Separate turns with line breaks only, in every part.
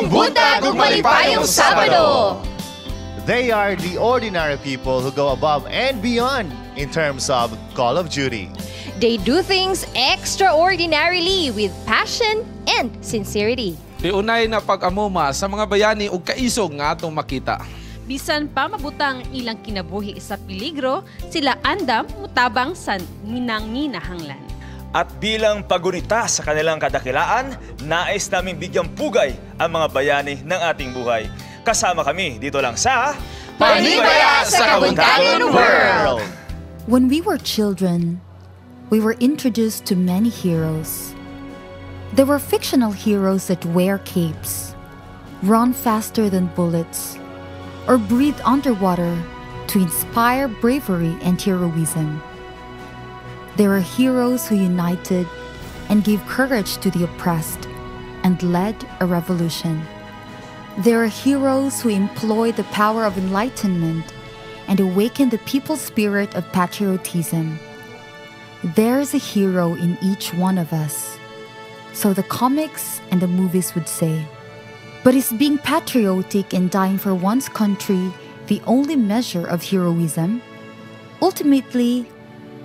Maayong buntag ug malipayong Sabado!
They are the ordinary people who go above and beyond in terms of Call of Duty.
They do things extraordinarily with passion and sincerity.
Tiunay na pag-amuma sa mga bayani ug kaisog nga atong makita.
Bisan pa mabutang ilang kinabuhi sa peligro, sila andam mutabang sa nginanginahanglan.
At bilang pagunita sa kanilang kadakilaan, nais naming bigyang pugay ang mga bayani ng ating buhay. Kasama kami dito lang sa
Panibaya sa Kabuntagon World!
When we were children, we were introduced to many heroes. There were fictional heroes that wear capes, run faster than bullets, or breathe underwater to inspire bravery and heroism. There were heroes who united and gave courage to the oppressed and led a revolution. There are heroes who employ the power of enlightenment and awaken the people's spirit of patriotism. There is a hero in each one of us. So the comics and the movies would say. But is being patriotic and dying for one's country the only measure of heroism? Ultimately,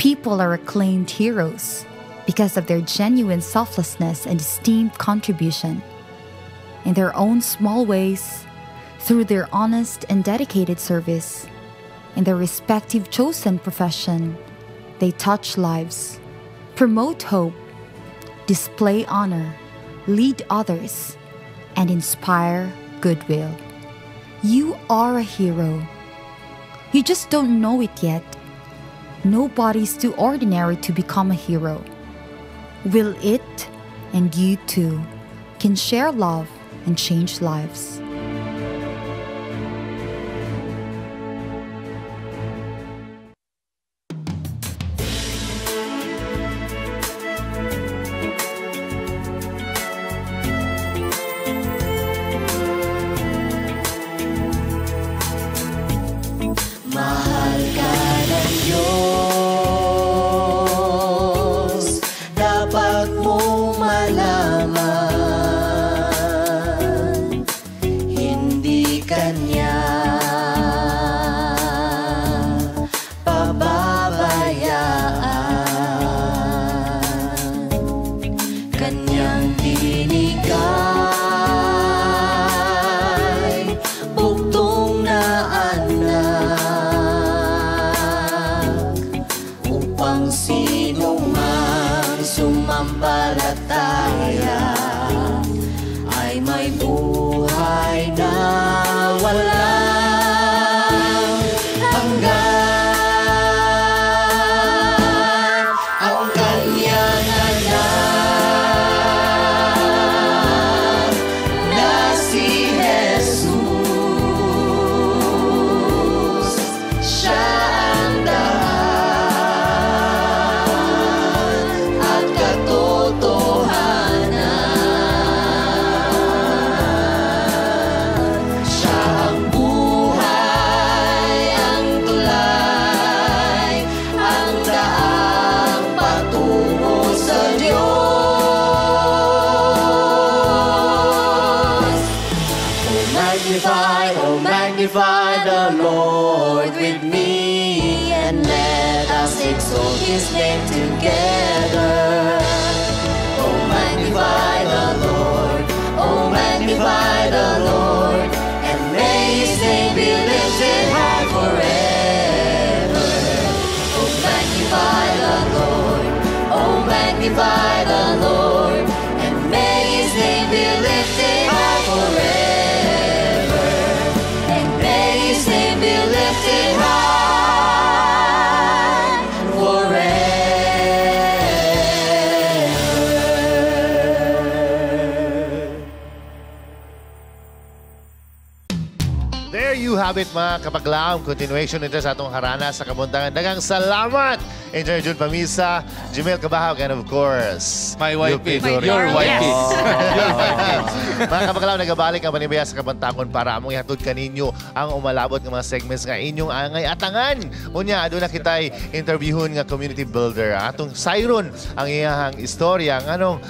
people are acclaimed heroes because of their genuine selflessness and esteemed contribution. In their own small ways, through their honest and dedicated service, in their respective chosen profession, they touch lives, promote hope, display honor, lead others, and inspire goodwill. You are a hero. You just don't know it yet. Nobody's too ordinary to become a hero. Will it, and you too, can share love and change lives.
Mahal ka ng Diyos, dapat mong malaman. Hindi ka niya pababayaan. Kanyang binigay, buktong na anak, upang sino mang sumampalataya ay may buhay na walang hanggan. Ang kanyang anak na si Jesus, siya ang daan at katotohanan. Siya ang buhay, ang tulay, ang daang patungo sa Diyos. Oh magnify the Lord with me, and let us exalt His name together. Oh, magnify the Lord, oh, magnify the Lord, and may His name be lifted high forever. Oh, magnify the Lord, oh, magnify the Lord, and may His name be lifted high forever. And may His name be lifted high forever.
There you have it, mga kapaglaom. Continuation nito sa atong harana sa kabuntagan. Daghang salamat Engineer June Pamisa, Jamil Cabahug, and of course,
My wifey.
Yupi Durio.
Your wifey.
Your wifey. Mga kabaklaw, nagabalik ang Panibaya sa Kabuntagon para among ihatod kaninyo ang umalabot ng mga segments nga inyong angay atangan. Unya, aduna kita'y interviewon nga community builder. Atong sayron ang iyahang istorya. Nganong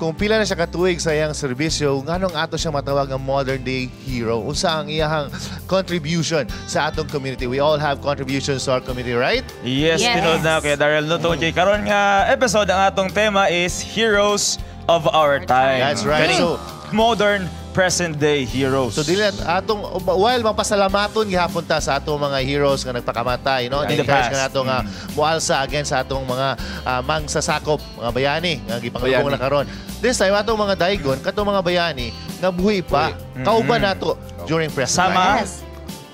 kung pila na siya katuig sa iyang serbisyo, nganong ato siya matawag nga modern day hero. Unsa ang iyahang contribution sa atong community. We all have contributions to our community, right?
Yes,
Yes.
tinuod na, Kuya Daryl. No, tungod kay karon nga episode, ang atong tema is Heroes of Our Time.
That's right.
Kaning modern present day heroes.
So dili atong while mapasalamaton gihapon ta sa atong mga heroes nga nagpakamatay, no?
In the
Encourage
past.
ka nato nga mualsa against sa atong mga mangsasakop, mga bayani nga gipangalubong
Bayani.
na karon. This time atong mga daigon katong mga bayani nga buhi pa. Kauban nato during present
Sama.
time.
Yes.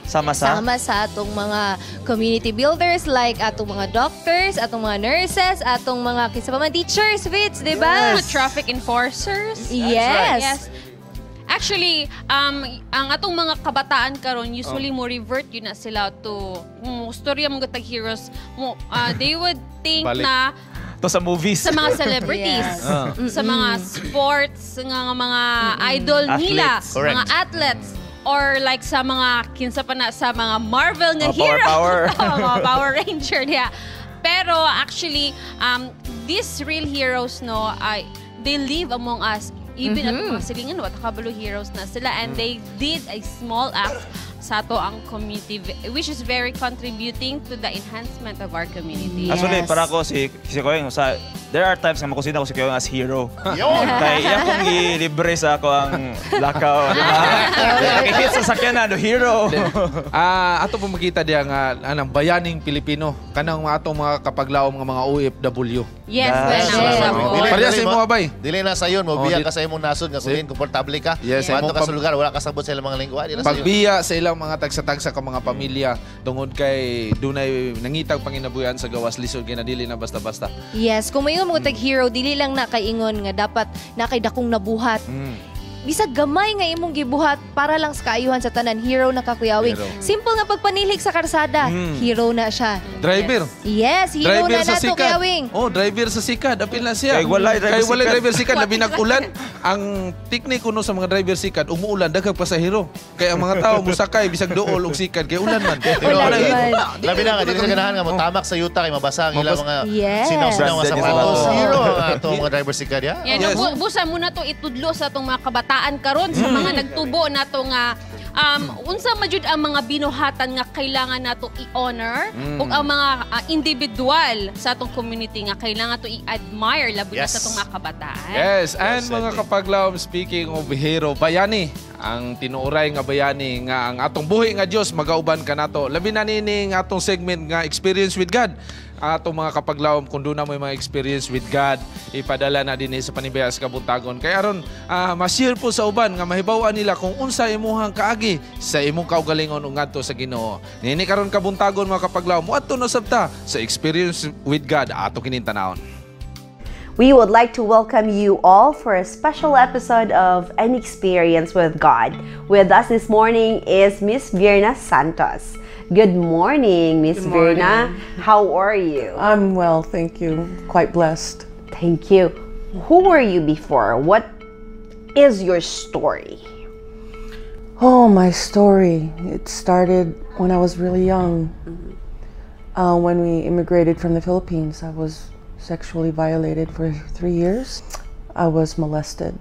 Sama sa
Sama sa atong mga community builders like atong mga doctors, atong mga nurses, atong mga kinsa pa man, teachers, Fitz, di ba?
Mga traffic enforcers.
Yes.
Yes. Actually, ang atong mga kabataan karon usually mo revert yun na sila to mo storya mo gatag heroes mo, they would think
Balik.
na
to sa movies.
sa mga celebrities, sa mga sports nga mga idol nila,
Athletes.
Correct.
mga athletes or like sa mga kinsa pa na, sa mga Marvel nga
Mga power,
hero,
power.
mga Power Ranger niya. Pero actually, these real heroes, no, ay they live among us. Even at mga silingan, what kabalo, heroes na sila and they did a small act sa ato ang community, which is very contributing to the enhancement of our community.
Actually,
Yes.
para ko si Koyeng, sa there are times nga makusina ko si Koyeng as hero.
Yun!
Kay iya kong gilibre sa ako ang lakaw, di ba? Nakihit sa sakyanan, the hero.
Ato po makita diya nga anang bayaning Pilipino kanang mga atong mga kapaglaom nga mga OFW.
Yes,
That's
well,
right.
support.
Pareha sa imo, abay.
Dili na sayon mo
Oh,
biya ka sa imong nasod nga kunin komportable ka.
Yes,
Yes,
imong
ka sa lugar wala ka sabot sa ilang mga lingwa, di na sayon.
Pagbiya sa ilang mga tagsa-tagsa ka mga pamilya tungod kay dunay nangitag panginabuhian sa gawas, lisod kay na dili na basta-basta.
Yes, kung may mga tag hero, dili lang na kaingon nga dapat na kay dakong nabuhat. Bisag gamay nga imong gibuhat para lang sa kaayuhan sa tanan, hero na ka, Kuya Wing.
Hero.
Simple nga pagpanilhig sa karsada, hero na siya.
Driver.
Yes, hero
Driver
na
sa
nato,
sikad.
Kuya Wing.
Oh, driver sa sikad. Apil na siya.
Kay walay driver
Kay walay
sikad.
driver sikad. Labi nag-ulan. Ang teknik kuno sa mga driver sikad, umuulan, daghang pasahero. Kay ang mga tao musakay bisag duol og sikad kay ulan man.
Ulan
Wala,
man.
Labi na nga, dili sa ganahan nga mo tamak sa yuta kay mabasa ang ilang mga sinaw-sinaw nga
Branded yung
sapatos.
sapatos.
Hero ang atong mga driver sikad ya.
Yan, busa muna to itudlo sa atong mga kabataan karon, sa mga nagtubo nato nga unsa majud ang mga binuhatan nga kailangan nato i-honor ug ang mga individual sa atong community nga kailangan to i-admire, labi na sa atong mga kabataan.
Yes, and
Well said,
mga
eh.
kapaglaom, speaking of hero, bayani, ang tinuoray nga bayani nga ang atong buhi nga Dios magauban kanato. Labi na nining atong segment nga Experience with God. Atong mga kapaglaom, kung duna mo mga experience with God, ipadala na din sa Panibaya sa Kabuntagon. Kaya aron ma-share po sa uban nga mahibaw-an nila kung unsa imuhang kaagi sa imong kaugalingon ug ngadto sa Ginoo. Nini karon kabuntagon, mga kapaglaom, moadto na sab ta sa Experience with God, ato kining tanawon.
We would like to welcome you all for a special episode of An Experience with God. With us this morning is Miss Virna Santos. Good morning, Miss
Good morning.
Virna. How are you?
I'm well, thank you. Quite blessed.
Thank you. Who were you before? What is your story?
Oh, my story. It started when I was really young. When we immigrated from the Philippines, I was sexually violated for 3 years. I was molested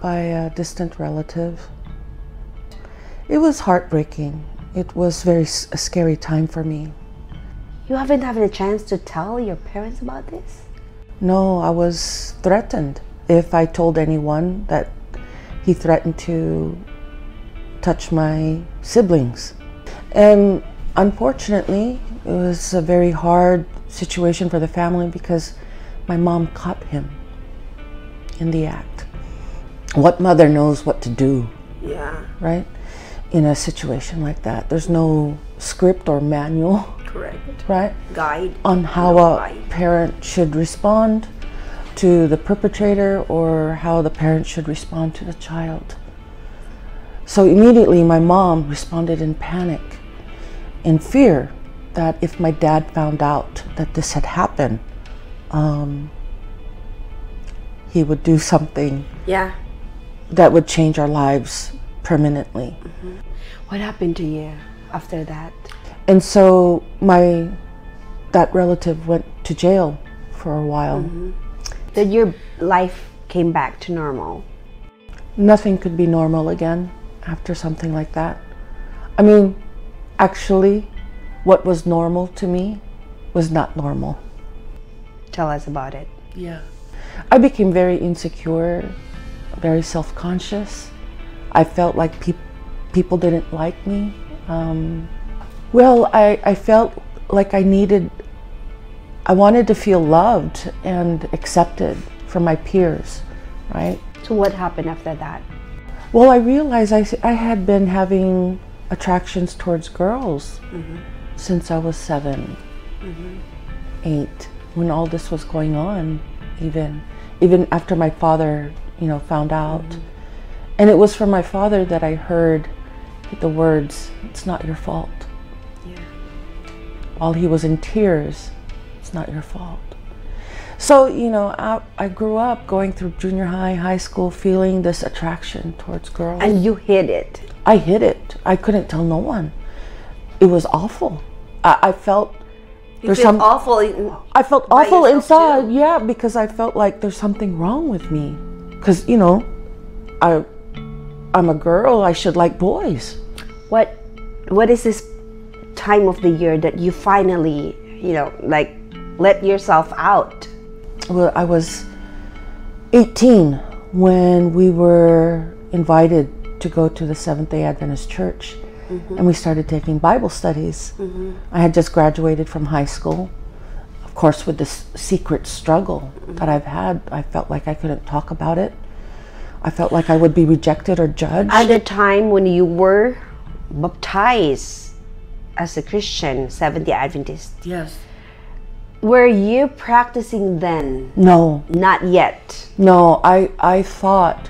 by a distant relative. It was heartbreaking. It was very a scary time for me.
You haven't had a chance to tell your parents about this?
No, I was threatened. If I told anyone that he threatened to touch my siblings. And unfortunately, it was a very hard situation for the family because my mom caught him in the act. What mother knows what to do, right? In a situation like that, there's no script or manual,
Correct.
right?
Guide.
On how
No
a
guide.
parent should respond to the perpetrator or how the parent should respond to the child. So immediately my mom responded in panic, in fear. that if my dad found out that this had happened, he would do something that would change our lives permanently.
What happened to you after that?
And so my that relative went to jail for a while.
Then your life came back to normal.
Nothing could be normal again after something like that. I mean, actually, what was normal to me was not normal.
Tell us about it.
Yeah. I became very insecure, very self conscious. I felt like people didn't like me. Well, I felt like I wanted to feel loved and accepted from my peers, right?
So what happened after that?
Well, I realized I had been having attractions towards girls since I was 7, 8, when all this was going on, even after my father found out. And it was from my father that I heard the words, "It's not your fault." While he was in tears, "It's not your fault." So I grew up going through junior high, high school, feeling this attraction towards girls.
And you hid it.
I hid it. I couldn't tell no one. It was awful. I felt
You
there's
feel
some
awful.
I felt
by
awful
yourself
inside.
Too.
Yeah, because I felt like there's something wrong with me. Because I'm a girl. I should like boys.
What is this time of the year that you finally like, let yourself out?
Well, I was 18 when we were invited to go to the Seventh Day Adventist Church, and we started taking Bible studies. I had just graduated from high school. Of course, with this secret struggle that I've had, I felt like I couldn't talk about it. I felt like I would be rejected or judged.
At the time when you were baptized as a Christian, Seventh-day Adventist,
Yes.
were you practicing then?
No.
Not yet.
No, I thought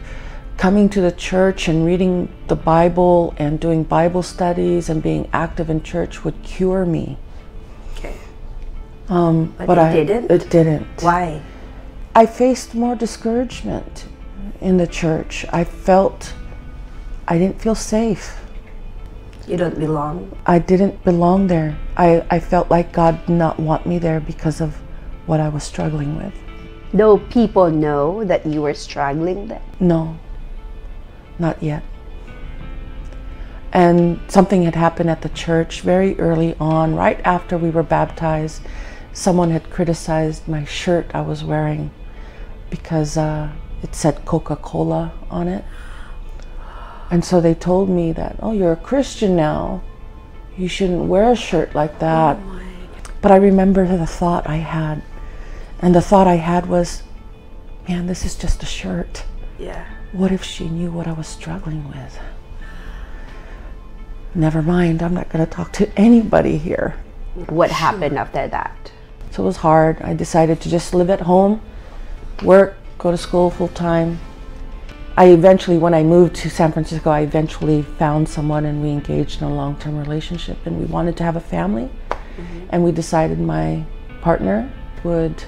coming to the church and reading the Bible and doing Bible studies and being active in church would cure me.
But
But
it
I
didn't?
It didn't.
Why?
I faced more discouragement in the church. I felt I didn't feel safe.
You don't belong.
I didn't belong there. I felt like God did not want me there because of what I was struggling with.
Though people know that you were struggling then?
No, not yet. And something had happened at the church very early on, right after we were baptized. Someone had criticized my shirt I was wearing because it said Coca Cola on it. And so they told me that, "Oh, you're a Christian now. You shouldn't wear a shirt like that." But I remember the thought I had. And the thought I had was, "Man, this is just a shirt. What if she knew what I was struggling with? Never mind, I'm not going to talk to anybody here."
What happened after that?
So it was hard. I decided to just live at home, work, go to school full time. I eventually, when I moved to San Francisco, I eventually found someone and we engaged in a long term relationship and we wanted to have a family. And we decided my partner would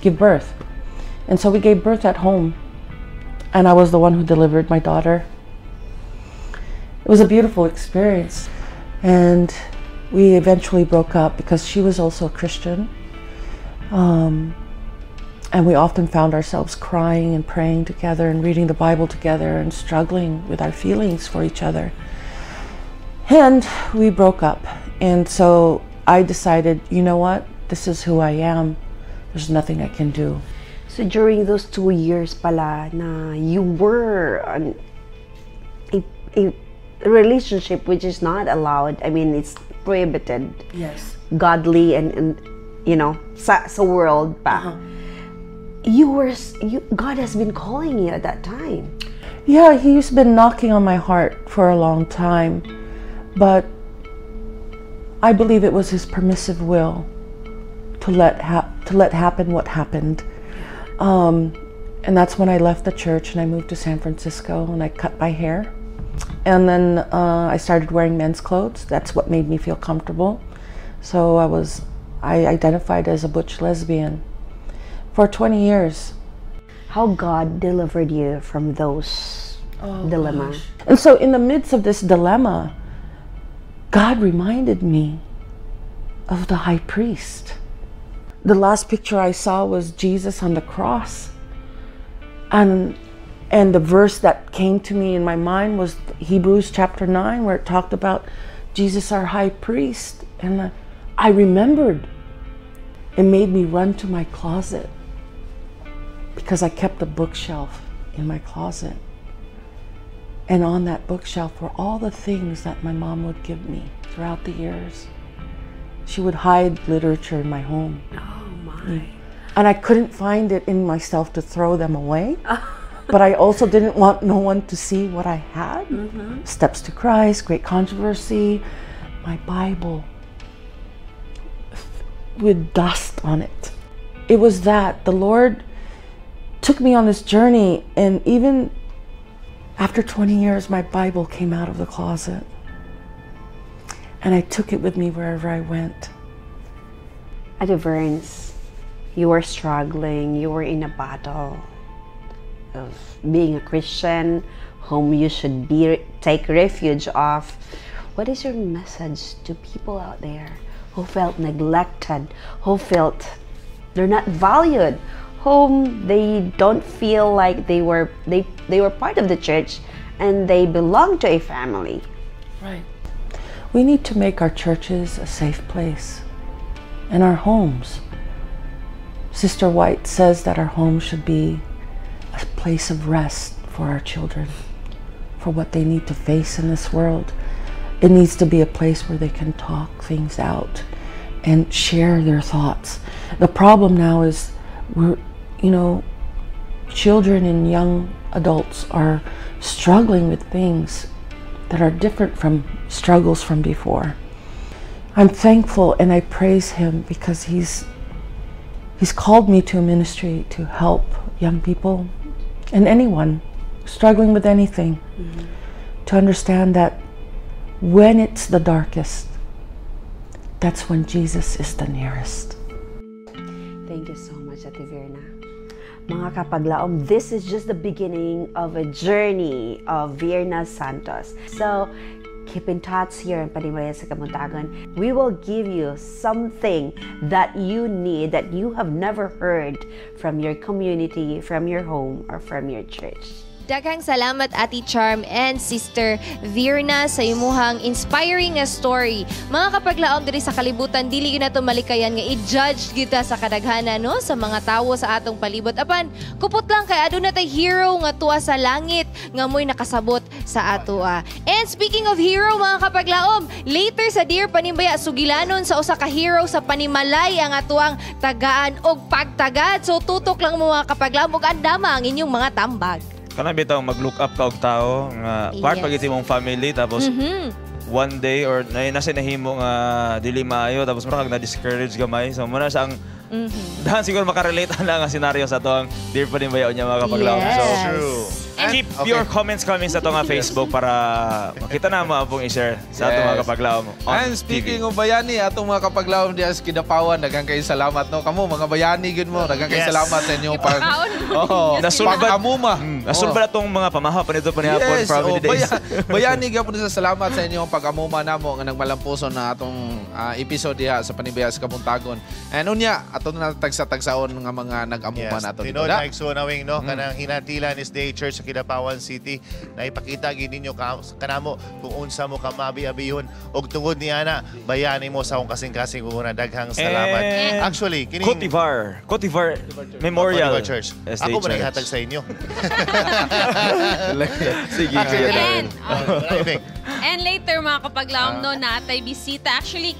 give birth. And so we gave birth at home. And I was the one who delivered my daughter. It was a beautiful experience. And we eventually broke up because she was also a Christian. And we often found ourselves crying and praying together and reading the Bible together and struggling with our feelings for each other. And we broke up. And so I decided, you know what? This is who I am. There's nothing I can do.
So during those 2 years pala na you were on a relationship which is not allowed, I mean, it's prohibited.
Yes.
Godly and sa world pa. You were, s- you, God has been calling you at that time.
Yeah, he's been knocking on my heart for a long time, but I believe it was his permissive will to let happen what happened. And that's when I left the church and I moved to San Francisco and I cut my hair. And then I started wearing men's clothes. That's what made me feel comfortable. So I identified as a butch lesbian for 20 years.
How God delivered you from those dilemma?
And so in the midst of this dilemma, God reminded me of the high priest. The last picture I saw was Jesus on the cross. And the verse that came to me in my mind was Hebrews chapter 9, where it talked about Jesus, our high priest. And I remembered. It made me run to my closet because I kept a bookshelf in my closet. And on that bookshelf were all the things that my mom would give me throughout the years. She would hide literature in my home.
Oh my.
And I couldn't find it in myself to throw them away. But I also didn't want no one to see what I had. Steps to Christ, Great Controversy, my Bible with dust on it. It was that the Lord took me on this journey, and even after 20 years, my Bible came out of the closet. And I took it with me wherever I went.
Ate Verns, you were struggling, you were in a battle of being a Christian, whom you should be take refuge of. What is your message to people out there who felt neglected, who felt they're not valued, whom they don't feel like they were part of the church and they belong to a family?
Right. We need to make our churches a safe place and our homes. Sister White says that our homes should be a place of rest for our children, for what they need to face in this world. It needs to be a place where they can talk things out and share their thoughts. The problem now is children and young adults are struggling with things that are different from struggles from before. I'm thankful and I praise him because he's called me to a ministry to help young people and anyone struggling with anything to understand that when it's the darkest, that's when Jesus is the nearest.
Thank you so much, Ate Virna. Mga kapaglaom, this is just the beginning of a journey of Virna Santos. So, keep in touch here in Panimbaya sa Kabuntagon. We will give you something that you need that you have never heard from your community, from your home, or from your church.
Daghang salamat, Ate Charm and Sister Virna, sa imuhang inspiring nga story. Mga kapaglaom, diri sa kalibutan, dili gyud nato malikayan nga i-judge kita sa kadaghanan, no, sa mga tawo sa atong palibot. Apan kupot lang kay aduna tay hero nga tuwa sa langit nga mo'y nakasabot sa atoa. And speaking of hero, mga kapaglaom, later sa Dear Panimbaya, sugilanon sa usa ka hero sa panimalay ang atuang tagaan og pagtagad. So tutok lang mo, mga kapaglaom, ug andama ang inyong mga tambag.
Kana bitaw mag-look up ka og tao nga part pag mong family, tapos one day or na nasa nahimo nga dili maayo, tapos mura kag na-discourage gamay. So muna siya ang dahan siguro makarelate na nga senaryo sa atong Dear Panimbaya niya, mga kapaglaom. So
True.
keep your comments coming sa atong nga Facebook para makita na mo apong i-share sa atong mga kapaglaom on
And speaking
TV.
Of bayani, atong mga kapaglaom diya sa Kidapawan, daghang kayong salamat, no. Kamo mga bayani gyud mo, daghang kayong salamat sa inyong pag
Ipakaon mo.
Oo, pag-amuma.
Nasulbad atong mga pamaha pa nito panihapon from
Oh,
the days.
Bayani gyapon sa salamat sa inyong pag-amuma namo nga nagmalampuson na atong episode diha sa Panimbaya sa Kabuntagon. And unya, ato na tagsa-tagsaon nga mga nag-amuma nato dito.
Tinuod
Da?
na igsoon nawing, no, kanang Hinatilan SDA Church sa Kidapawan City na ipakita gid ninyo kanamo kung unsa mo kamabi-abihon og tungod ni ana bayani mo sa akong kasing-kasing una. Daghang salamat.
And
Actually, kining
Cotivar Memorial
Cotivar Church.
SDA
Ako ba
Church.
naghatag sa inyo?
Sige,
Actually,
sige.
And,
Driving.
And later, mga kapaglaom, no, natay bisita. Actually,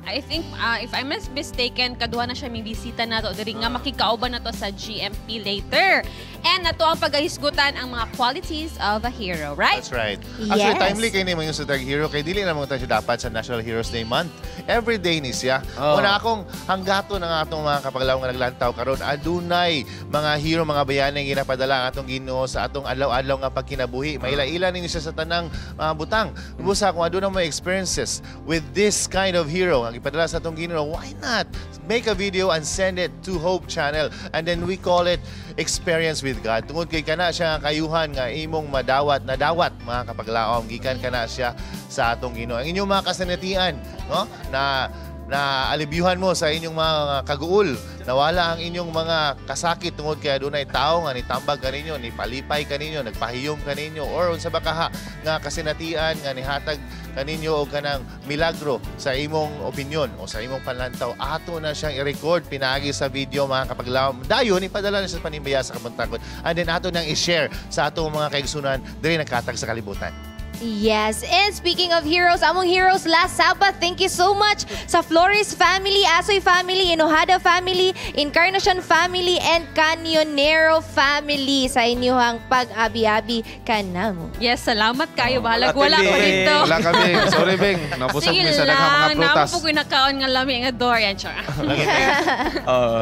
I think, if I'm not mistaken, kaduha na siya may bisita na to. Diri nga makikauban na to sa GMP later. And nato ang pagahisgutan ang mga qualities of a hero, right?
That's right. Actually,
Yes.
timely kay nimo yung sa tag hero kay dili na mo tayo dapat sa National Heroes Day month. Every day ni siya.
Oh.
Una akong hanggato na nga atong mga kapaglaom nga naglantaw karon adunay mga hero, mga bayani nga ginapadala ang atong Ginoo sa atong adlaw-adlaw nga pagkinabuhi. Maila-ila ninyo siya sa tanang mga butang. Busa kung aduna mo experiences with this kind of hero nga gipadala sa atong Ginoo, why not make a video and send it to Hope Channel and then we call it Experience with God. Tungod kay kana siya nga kayuhan nga imong madawat nadawat, mga kapaglaom, gikan kana siya sa atong Ginoo. Ang inyong mga kasanatian, no? Na na alibyuhan mo sa inyong mga kaguol, nawala ang inyong mga kasakit tungod kay adunay tao nga nitambag kaninyo, nipalipay kaninyo, nagpahiyom kaninyo, or unsa ba kaha nga kasinatian nga nihatag kaninyo og kanang milagro sa imong opinion o sa imong panlantaw, ato na siyang i-record pinaagi sa video, mga kapaglaom. Dayon ipadala na sa Panimbaya sa Kabuntagon and then ato nang i-share sa atong mga kaigsunan diri nagkatag sa kalibutan.
Yes, and speaking of heroes, among heroes last Sabbath, thank you so much sa Flores family, Asoy family, Inohada family, Encarnacion family, and Canyonero family sa inyong pag-abi-abi kanamo.
Yes, salamat kayo. Bahalag
Ate
wala ko
Bing.
dito.
Wala kami. Sorry, Bing. Nabusog
Sige
mi sa daghang mga
lang,
prutas.
naman po ko nakaon nga lami nga durian. Char.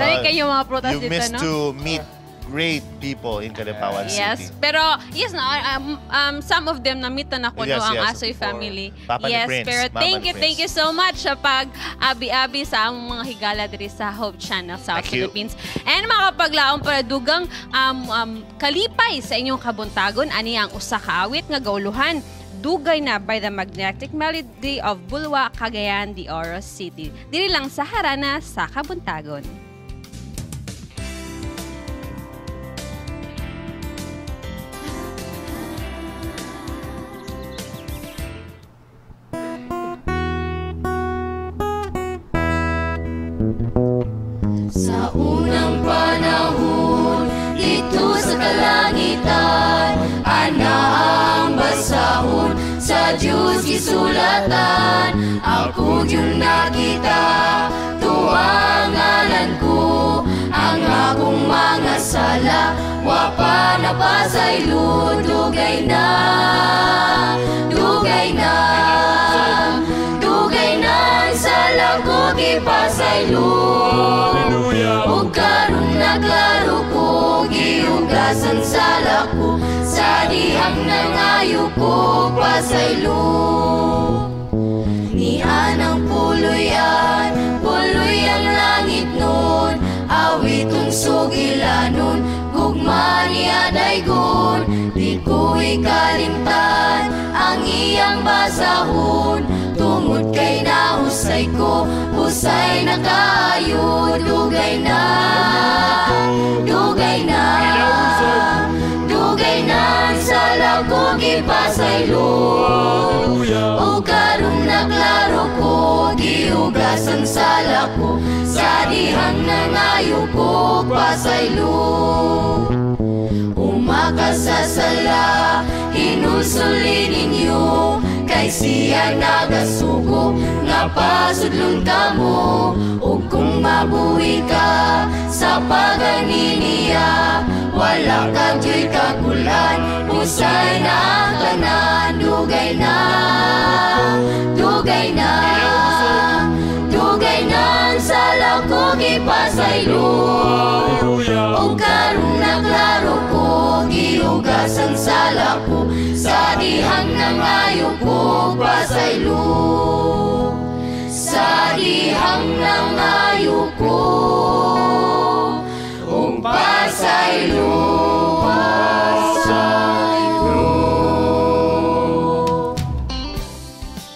Dali kayo mga prutas
You
dito,
missed
no?
to meet great people in Kalipawan
Yes,
City.
pero yes no, some of them na-meet na nako, no,
Yes,
ang
yes,
Asoy
before.
family.
Papa ni
Yes,
Prince,
pero
Mama
thank
ni
you,
Prince.
thank you so much sa pag-abi-abi sa among mga higala diri sa Hope Channel South
Thank you.
Philippines. And mga kapaglaom, para dugang kalipay sa inyong kabuntagon, ani ang usa ka awit nga gauluhan, Dugay Na by the Magnetic Melody of Bulua, Cagayan de Oro City. Diri lang sa Harana sa Kabuntagon.
Sa unang panahon, dito sa kalangitan, ana ang basahon sa Diyos gisulatan. Ako yung nakita, tuwang ngalan ko, ang akong mga sala, wapa na pasaylo, dugay na, dugay na, dugay na ang sala ko gipasaylo. Ug karon naglaro ko, gihugasan sala ko, sa dihang nangayo ko pasaylo. Nianang puluyan, puloy ang langit nun, awitong sugilanon, gugma niya daygon, di ko ikalimtan ang iyang basahon, tungod kay nahusay ko, husay na kaayo, dugay na, dugay na, dugay na ang sala ko gipasaylo. O karon naklaro ko, gihugasan sala ko, sa dihang nangayo ko pasaylo. Umakasasala, hinulsuli ninyo, kay siya nagasugo, nga pasudlon kamo, ug kung mabuhi ka sa pagani niya, wala ka dyo'y kakulan, usay na ang tanan, dugay na, dugay na, dugay na ang sala ko gipasaylo. Ug karon naklaro ko, gihugasan sala ko, sa dihang nangayo ko pasaylo. Sa dihang nangayo ko, ug pasaylo, pasaylo.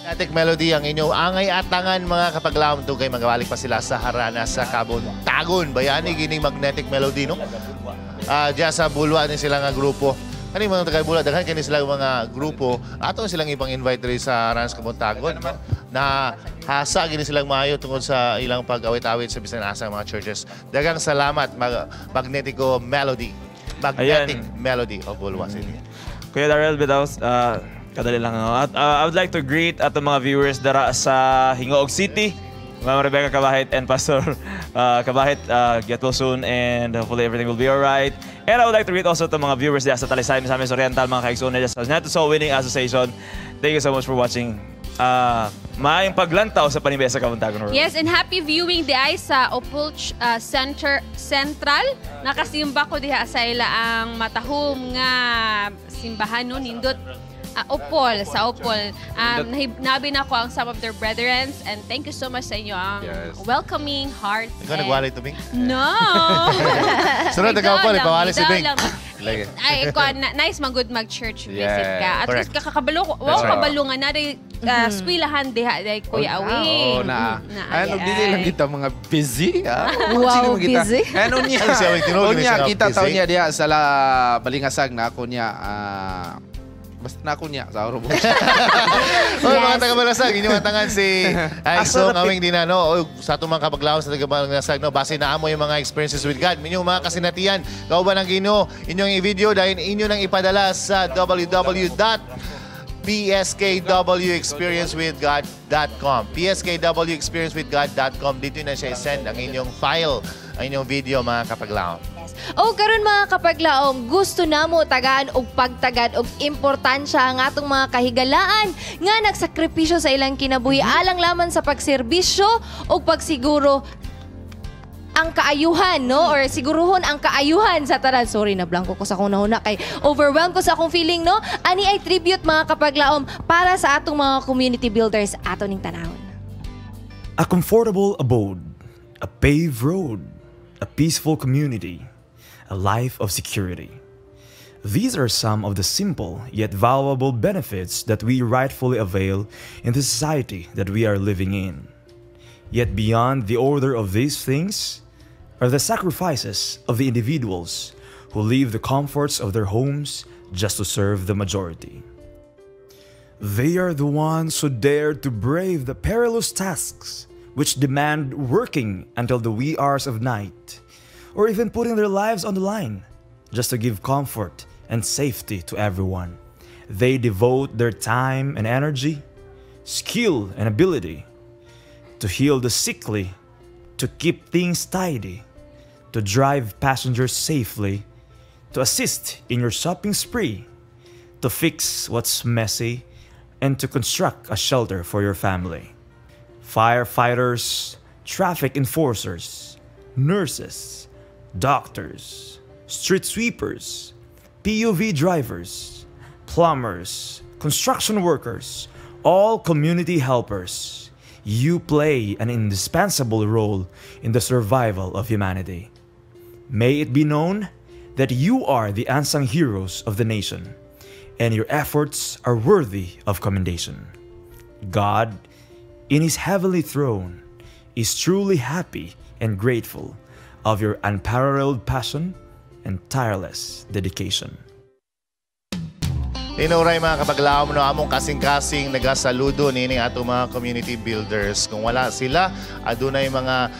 Magnetic Melody ang inyong angay at tangan, mga kapaglaom, tugay magawalik pa sila sa Harana sa Kabuntagon. Bayani gining Magnetic Melody, no? Diyan sa Bulua ni sila nga grupo. Kani mga taga Bulua, daghan kini sila mga grupo. Ato silang ipang invite diri sa Harana sa Kabuntagon, no? Na hasa gini silang maayo tungod sa ilang pag-awit-awit sa bisan asa mga churches. Daghang salamat, Magnetico Melody. Magnetic
Ayan.
Melody of Bulua City.
Kuya Darrell Bidaws, Kadali lang. At I would like to greet atong mga viewers dara sa Gingoog City. Ma'am Rebecca Cabahit and Pastor Cabahit, get well soon and hopefully everything will be alright. And I would like to greet also to mga viewers diya sa Talisay, Misamis Oriental, mga kaigsoon diya sa United Soul Winning Association. Thank you so much for watching. Maayong paglantaw sa Panibaya sa Kabuntagon World.
Yes, and happy viewing diay sa Opulch Center Central. Nakasimba ko diha sa ila ang matahom nga simbahan, no, nindot. Opol, sa Opol. Nabi na ko ang some of their brethren and thank you so much sa inyo ang welcoming hearts.
Ikaw nagwalay to, Bing?
No.
Sunod,
Ikaw
ikaw po,
lang,
ipawali si
ikaw
Bing.
lang.
Lagi.
Ay, kuan, nice man good mag-church visit ka. At
Correct.
least kakakabalo ko. Wow,
That's right.
kabalo nga na eskwilahan diha day Kuya Awing.
Oo na.
Na,
Ano,
ay,
dili lang
ay.
kita mga busy. Ah.
Wow,
Sige man kita.
busy.
Ano niya?
Ano siya, Awing? Tinuod ni
Unya,
siya nga
kita
busy?
taon niya diha sa la Balingasag na ako niya. Basta na ako niya sa Orobo.
Oy, mga taga-Balasag, inyong atangan si ay so awing din na, no. Oy, sa atong mga kapaglaom sa taga-Balasag, no, base na amo yung mga experiences with God, inyong mga kasinatian, kauban ng Ginoo, inyong i-video dahil inyo nang ipadala sa www.pskwexperiencewithgod.com, pskwexperiencewithgod.com. Dito na siya i-send ang inyong file, ang inyong video, mga kapaglaom.
Yes. O karon, mga kapaglaom, gusto namo tagaan og pagtagad og importansya ang atong mga kahigalaan nga nagsakripisyo sa ilang kinabuhi alang lamang sa pagserbisyo ug pagsiguro ang kaayuhan, no? Or siguruhon ang kaayuhan sa tanan. Sorry, na blanco ko sa akong nahuna kay overwhelmed ko sa akong feeling, no? Ani ay tribute, mga kapaglaom, para sa atong mga community builders, ato ning tanawon.
A comfortable abode, a paved road, a peaceful community, a life of security. These are some of the simple yet valuable benefits that we rightfully avail in the society that we are living in. Yet beyond the order of these things are the sacrifices of the individuals who leave the comforts of their homes just to serve the majority. They are the ones who dare to brave the perilous tasks which demand working until the wee hours of night, or even putting their lives on the line just to give comfort and safety to everyone. They devote their time and energy, skill and ability to heal the sickly, to keep things tidy, to drive passengers safely, to assist in your shopping spree, to fix what's messy, and to construct a shelter for your family. Firefighters, traffic enforcers, nurses, doctors, street sweepers, PUV drivers, plumbers, construction workers, all community helpers. You play an indispensable role in the survival of humanity. May it be known that you are the unsung heroes of the nation, and your efforts are worthy of commendation. God, in His heavenly throne, is truly happy and grateful of your unparalleled passion and tireless dedication.
Tinuray, mga kapaglaom, no, among kasing-kasing nagasaludo nining atong mga community builders. Kung wala sila, adunay mga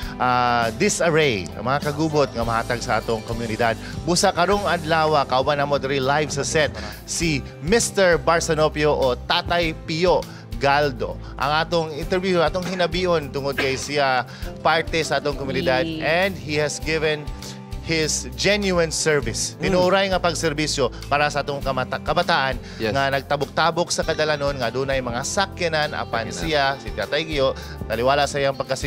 disarray, mga kagubot nga mahatag sa atong komunidad. Busa karong adlaw, kauban namo diri live sa set si Mr. Barsanopio o Tatay Pio Galdo. Ang atong interview, atong hinabion tungod kay siya parte sa atong komunidad and he has given his genuine service. Tinuray nga pagserbisyo para sa atong kabataan nga nagtabok-tabok sa kadalanon nga dunay mga sakyanan apan siya si Tatay Gio taliwala sa iyang pagka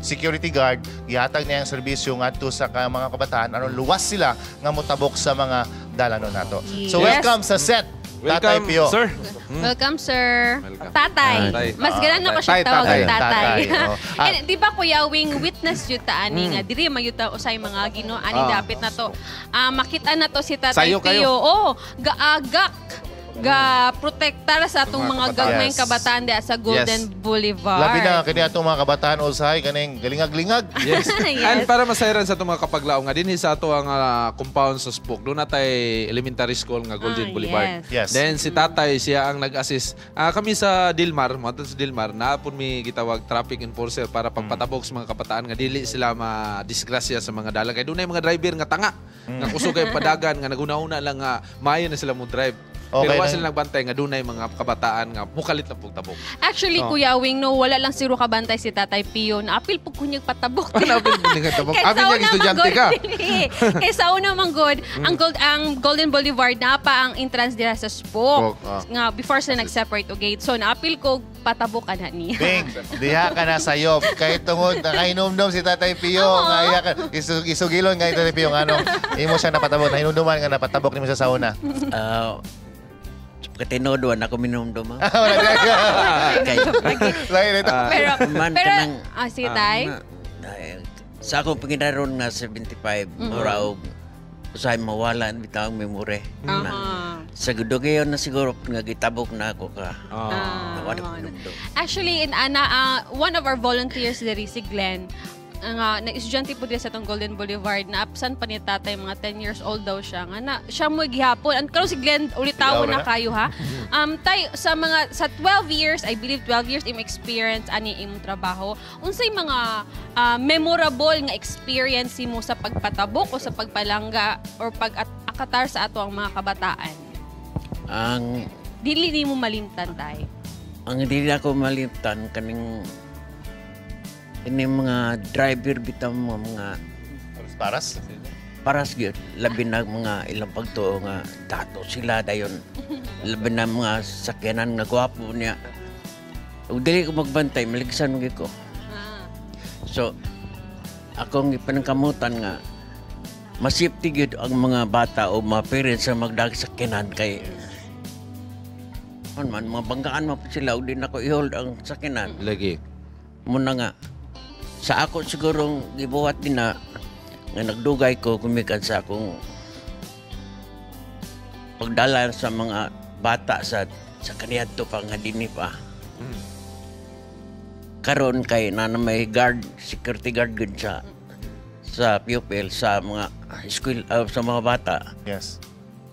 security guard, gihatag niya ang serbisyo ngadto sa mga kabataan aron luwas sila nga motabok sa mga dalanon nato. So welcome sa set, Tatay
Welcome,
Pio.
sir.
Welcome, sir.
Welcome.
Tatay.
Tatay.
Mas ganan ako siya
Tatay,
tawag
tatay.
tatay.
Tatay, oh.
And di ba, Kuya Wing, witness yun ta ani nga diri man yun ta usay mga Ginoo ani dapit na to. Makita na to si Tatay
Sayo kayo.
Pio. Oh, gaagak ga protektar sa atong
Mga
mga
kabataan.
gagmayng kabataan diha sa Golden Boulevard.
Labi na kini atong mga kabataan usahay kaning galingag-lingag.
Yes.
Yes.
And para masayran sa atong mga kapaglaom nga dinhi sa ato ang compound sa Spook, doon natay elementary school nga Golden Boulevard. Then si tatay, siya ang nag-assist. Kami sa Dilmar, mo sa Dilmar, naapon mi gitawag traffic enforcer para pagpatabok sa mga kabataan nga dili sila ma-disgrasya sa mga dalan. Kay dunay mga driver nga tanga, nga kusog kay padagan nga naguna-una lang nga maayo na sila mo drive.
Okay
Pero wa
na.
Sila nagbantay nga dunay mga kabataan nga mukalit lang pug tabok.
Actually,
Oh.
Kuya Wing, no, wala lang siguro kabantay si Tatay Pio. Naapil po kunyag patabok.
Naapil po niya tabok.
Kay
Abi
sa
niya
una
estudyante ka.
Kay sa una man good, ang Golden Boulevard na pa ang entrance dira sa Spoke.
Spoke, ah.
Nga before sila nag-separate og gate. So naapil ko patabok ana niya.
Bing, diha ka na sayop. Kay tungod, nakainomdom si Tatay Pio. Nga iya ka, isugilon nga Tatay Pio. Nga anong, imo siya napatabok. Nahinumduman nga napatabok nimo siya sa una.
Ah, katinood wala ako minumdum.
Wala ka.
Kay
Lain ito.
Pero
Man,
pero
kanang-
ah, sige tay.
Ay, sa akong panginaron nga 75, mura og usahay mawala ang bitaw ang memory. Na, sa gudogayon na siguro nga gitabok na ako ka.
Ah,
Wala ko
mao na.
minumdum.
Actually, in ana, one of our volunteers diri si Glenn, ang nag-estudyante po diri sa atong Golden Boulevard, na absent pa ni tatay, mga 10 years old daw siya. Nga na, siya mo gihapon. Ang karon si Glenn ulit tawo
Sigaw
na
na.
kayo ha. Tay, sa mga sa 12 years, I believe 12 years im experience ani imong trabaho. Unsay mga memorable nga experience mo sa pagpatabok o sa pagpalangga or pag-akatar sa ato ang mga kabataan?
Ang
Dili nimo malimtan, tay.
Ang hindi na ako malimtan kaning ini mga driver bitaw mo mga
Paras?
Paras gyud, labi na mga ilang pagtuo nga dato sila, dayon labi na mga sakyanan nga gwapo niya ug dili ko magbantay, maligsan gyud ko. So akong ipanangkamutan nga mas safety gyud ang mga bata o mga parents sa magdag sakyanan kay man man mga banggaan man po sila ug di na ko i-hold ang sakyanan.
Lagi.
Muna nga sa ako sigurong gibuhat din na nga nagdugay ko gumikan sa akong pagdala sa mga bata sa kaniadto pa nga dinhi pa. Karon kay na may guard, security guard gud sa pupil, sa mga school, sa mga bata.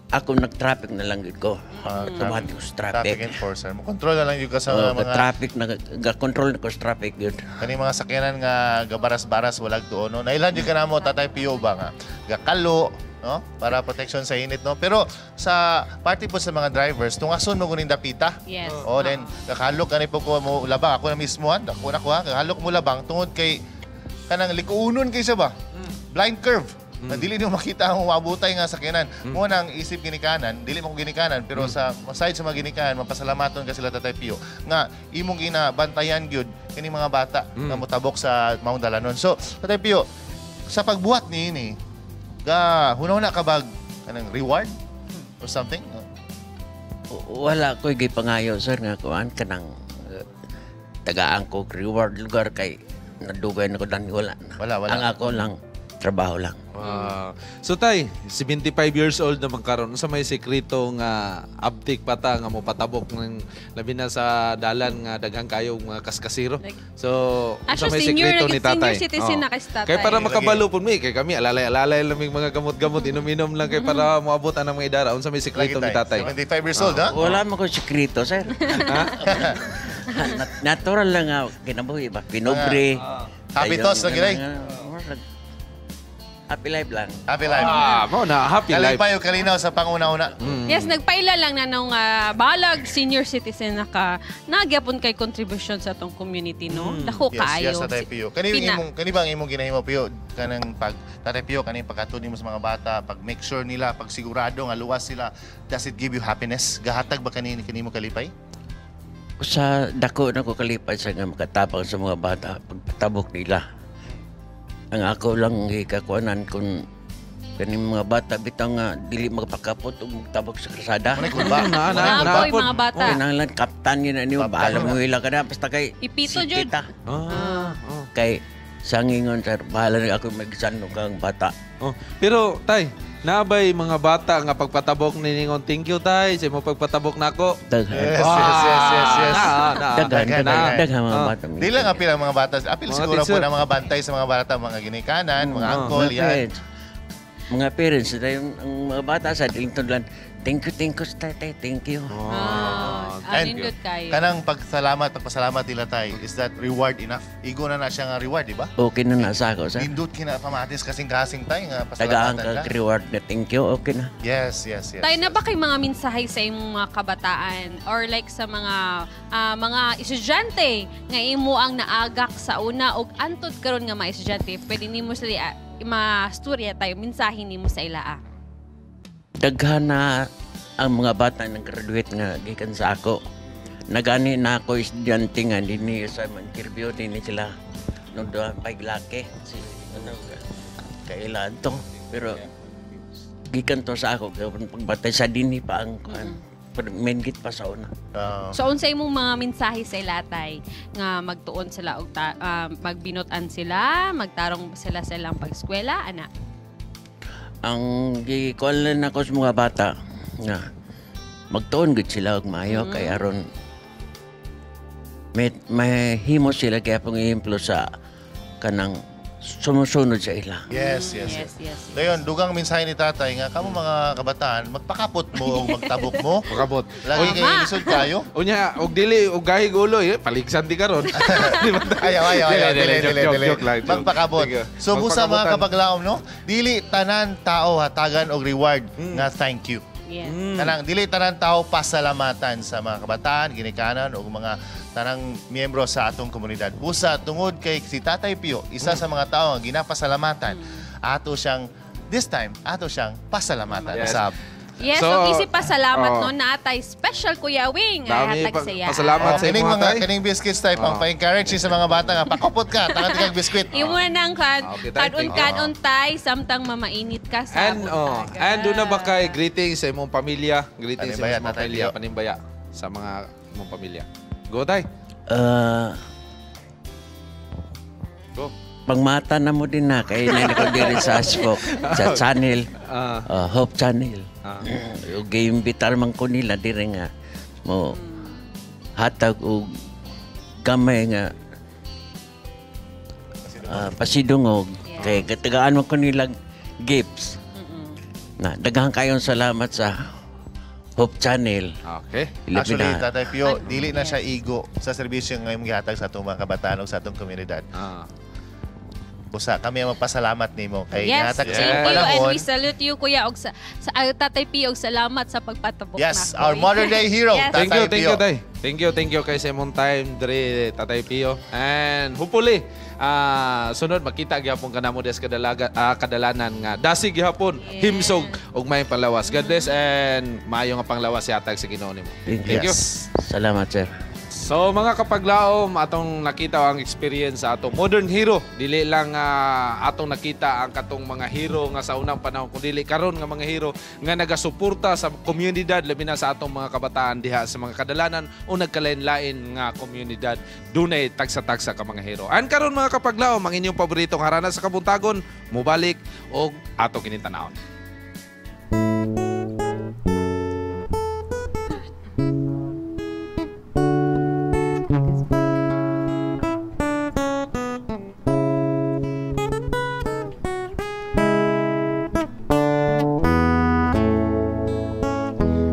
Ako nag-traffic na lang gud ko. Automatic sa traffic.
Traffic enforcer. Mo control na lang yung ka sa
Oh,
mga
traffic na ga-control na ko sa traffic gud.
Kani mga sakyanan nga gabaras-baras walag tuon, no. Nailhan jud ka namo, Tatay Pio, ba nga gakalo, no, para protection sa init, no. Pero sa party po sa mga drivers, tungason mo kuning dapita. Oh, then gakalok kani po ko mo labang ako na mismo han, ako na ko ha, gakalok mo labang tungod kay kanang likuunon kay siya ba. Blind curve. Na dili nimo makita ang uabutay nga sakyanan. Mo nang isip ginikanan, dili mo ko ginikanan, pero sa side sa mga ginikanan, mapasalamaton ka sila, Tatay Pio, nga imong ginabantayan gyud kini mga bata nga motabok sa maong dalanon. So, Tatay Pio, sa pagbuhat niini, ga hunahuna ka bag kanang reward or something?
Wala ko'y gipangayo, sir, nga kuan kanang tagaan ko og reward lugar kay nadugay na ko dan, wala na.
Wala, wala.
Ang ako lang, trabaho lang.
Wow. So tay, 75 years old naman karon. Unsa may sekreto nga abtik pa ta nga mo patabok ng labi na sa dalan nga daghan kayo mga kaskasiro? So, unsa
Actually,
may
senior,
sekreto ni tatay?
senior citizen na kay si tatay.
Kay para makabalo pud mi, kay kami alalay-alalay lang mig mga gamot-gamot, inom-inom lang kay para moabot ang mga idara. Unsa may sekreto ni tatay?
75 years old, ha?
Wala man ko sekreto, sir. Natural lang nga kinabuhi ba? Pinobre.
Happy
Dayon,
thoughts lang gid, ay.
Happy life lang.
Happy life.
Ah, mo na happy life.
Kalipay o kalinaw sa panguna-una.
Yes, nagpaila lang na nung balag senior citizen na ka, nagyapon kay contribution sa atong community, no? Dako kaayo.
Yes, Tatay Pio. Kani imong kani ba ang imong ginahimo, Pio, kanang pag Tatay Pio kani pagkatud nimo sa mga bata, pag make sure nila, pag sigurado nga luwas sila, does it give you happiness? Gahatag ba kani kanimo kalipay?
Sa dako na ko kalipay sa nga makatabang sa mga bata pagpatabok nila. Ang ako lang gikakuanan kung kaning mga bata bitaw nga dili magpakapot ug magtabok sa kalsada.
Muna kulba.
Na, na, na,
Apoy, mga bata.
Kinahanglan kaptan yun na niyo, bahala mo ila ka na basta kay
Ipito
safety
jud.
ta. Kay sa ngingon, sir, bahala na ako magsan kang bata.
Oh, pero tay, naabay mga bata nga pagpatabok niningon, "Thank you, tay, sa imo pagpatabok nako."
Daghan.
Yes.
Na, na.
Daghan, daghan, daghan mga bata.
Di lang apil ang mga bata. Apil
Mga
siguro po
teacher.
ng mga bantay sa mga bata, mga ginikanan, mga
Ah.
uncle,
Mga
yan.
parents. Mga parents dayon ang mga bata sa ilang tudlan, "Thank you, thank you tatay, thank you."
Ah,
And
nindot kayo.
Kanang pagsalamat, pagpasalamat nila tay, is that reward enough? Igo na na siya nga reward, di ba?
Okay na na sa ako sa.
Nindot kinapamatis kasing-kasing tay nga
Tagaan
pasalamatan
ka
ka.
reward na thank you, okay na.
Yes.
Tayo na ba kay mga mensahe sa imong mga kabataan or like sa mga mga estudyante nga imo ang naagak sa una og antud karon nga mga estudyante, pwede nimo sila masturya tayo mensahe nimo sa ila ah?
Daghan na ang mga bata nang graduate nga gikan sa ako. Nagani na ako estudyante nga dinhi sa interview dinhi sila no duha paglaki si ano kailan to, pero gikan to sa ako kay pagbatay sa dinhi pa ang kuan, pero main gate pa sa una.
So unsa imong mga mensahe sa ila tay nga magtuon sila og magbinut-an sila, magtarong sila sa ilang pag-eskwela ana?
Ang gikuan lang ako sa mga bata nga magtuon gud sila og maayo kay aron may mahimo sila kaya pong ehemplo sa kanang sumusunod sa ila.
Yes. Dayon, dugang mensahe ni tatay nga kamo mga kabataan, magpakapot mo o magtabok mo.
Pakapot.
Lagi kay lisod kayo.
Unya, og dili og gahig ulo eh, paligsan di karon. Di ba?
Ayaw, ayaw, ayaw.
Dili,
Dili,
joke,
dili,
joke,
dili.
joke lang, joke.
Magpakabot.
Sige.
So, busa mga
Magpakabotan.
kabaglaom, no? Dili tanan tao hatagan og reward nga thank you. Kanang dili tanan tao pasalamatan sa mga kabataan, ginikanan o mga tanang miyembro sa atong komunidad. Busa tungod kay si Tatay Pio, isa sa mga tao nga ginapasalamatan, ato siyang this time ato siyang pasalamatan.
Yes.
Usab.
Yes,
So,
so, isip pasalamat
oh.
no na atay special Kuya Wing ay
Dami
hatag saya.
pasalamat
Oh,
sa
kining
imo
mga
tay.
kining biscuits tay pang pa-encourage sa mga bata nga pakupot ka, tangan kag biscuit.
Imo na nang kan
Okay, tay,
kanon
thank you.
kanon tay samtang mamainit ka sa
And oh, and doon na ba kay greetings sa imong pamilya, greetings sa
Panimbaya,
imong
Tatay
pamilya,
Pio.
panimbaya sa mga imong pamilya. Go tay. Go.
Pangmata na mo din na kay na ko diri sa Asfok sa channel, Hope Channel. Ug giimbitar man ko nila diri nga mo hatag og gamay nga pasidungog kay katagaan man ko nila gifts. Na daghan kayong salamat sa Hope Channel.
Okay.
Ilabi
Actually,
na.
Tatay Pio, dili na siya igo sa serbisyo nga imong gihatag sa atong mga kabataan ug sa atong komunidad. Busa kami ang magpasalamat nimo kay
Yes,
gihatag sa
thank
imong
you and
panahon.
we salute you Kuya og sa Tatay Pio og salamat sa pagpatabok
Yes,
nako.
our modern day hero,
Yes.
Thank you,
Tatay
thank
Pio.
you, Tay. Thank you, thank you kay sa imong time dre Tatay Pio. And hopefully, sunod makita gyapon ka namo des kadalaga, kadalanan nga dasig gyapon himsog ug may panglawas. God bless and maayo nga panglawas yatag sa Ginoo nimo.
Thank
Thank you.
Salamat, sir.
So mga kapaglaom, atong nakita ang experience sa atong modern hero. Dili lang atong nakita ang katong mga hero nga sa unang panahon, kundi karon nga mga hero nga nagasuporta sa komunidad, labi na sa atong mga kabataan diha sa mga kadalanan o nagkalain-lain nga komunidad. Dunay tagsa-tagsa ka mga hero. An karon mga kapaglaom, ang inyong paboritong harana sa kabuntagon, mubalik og ato kining tanawon.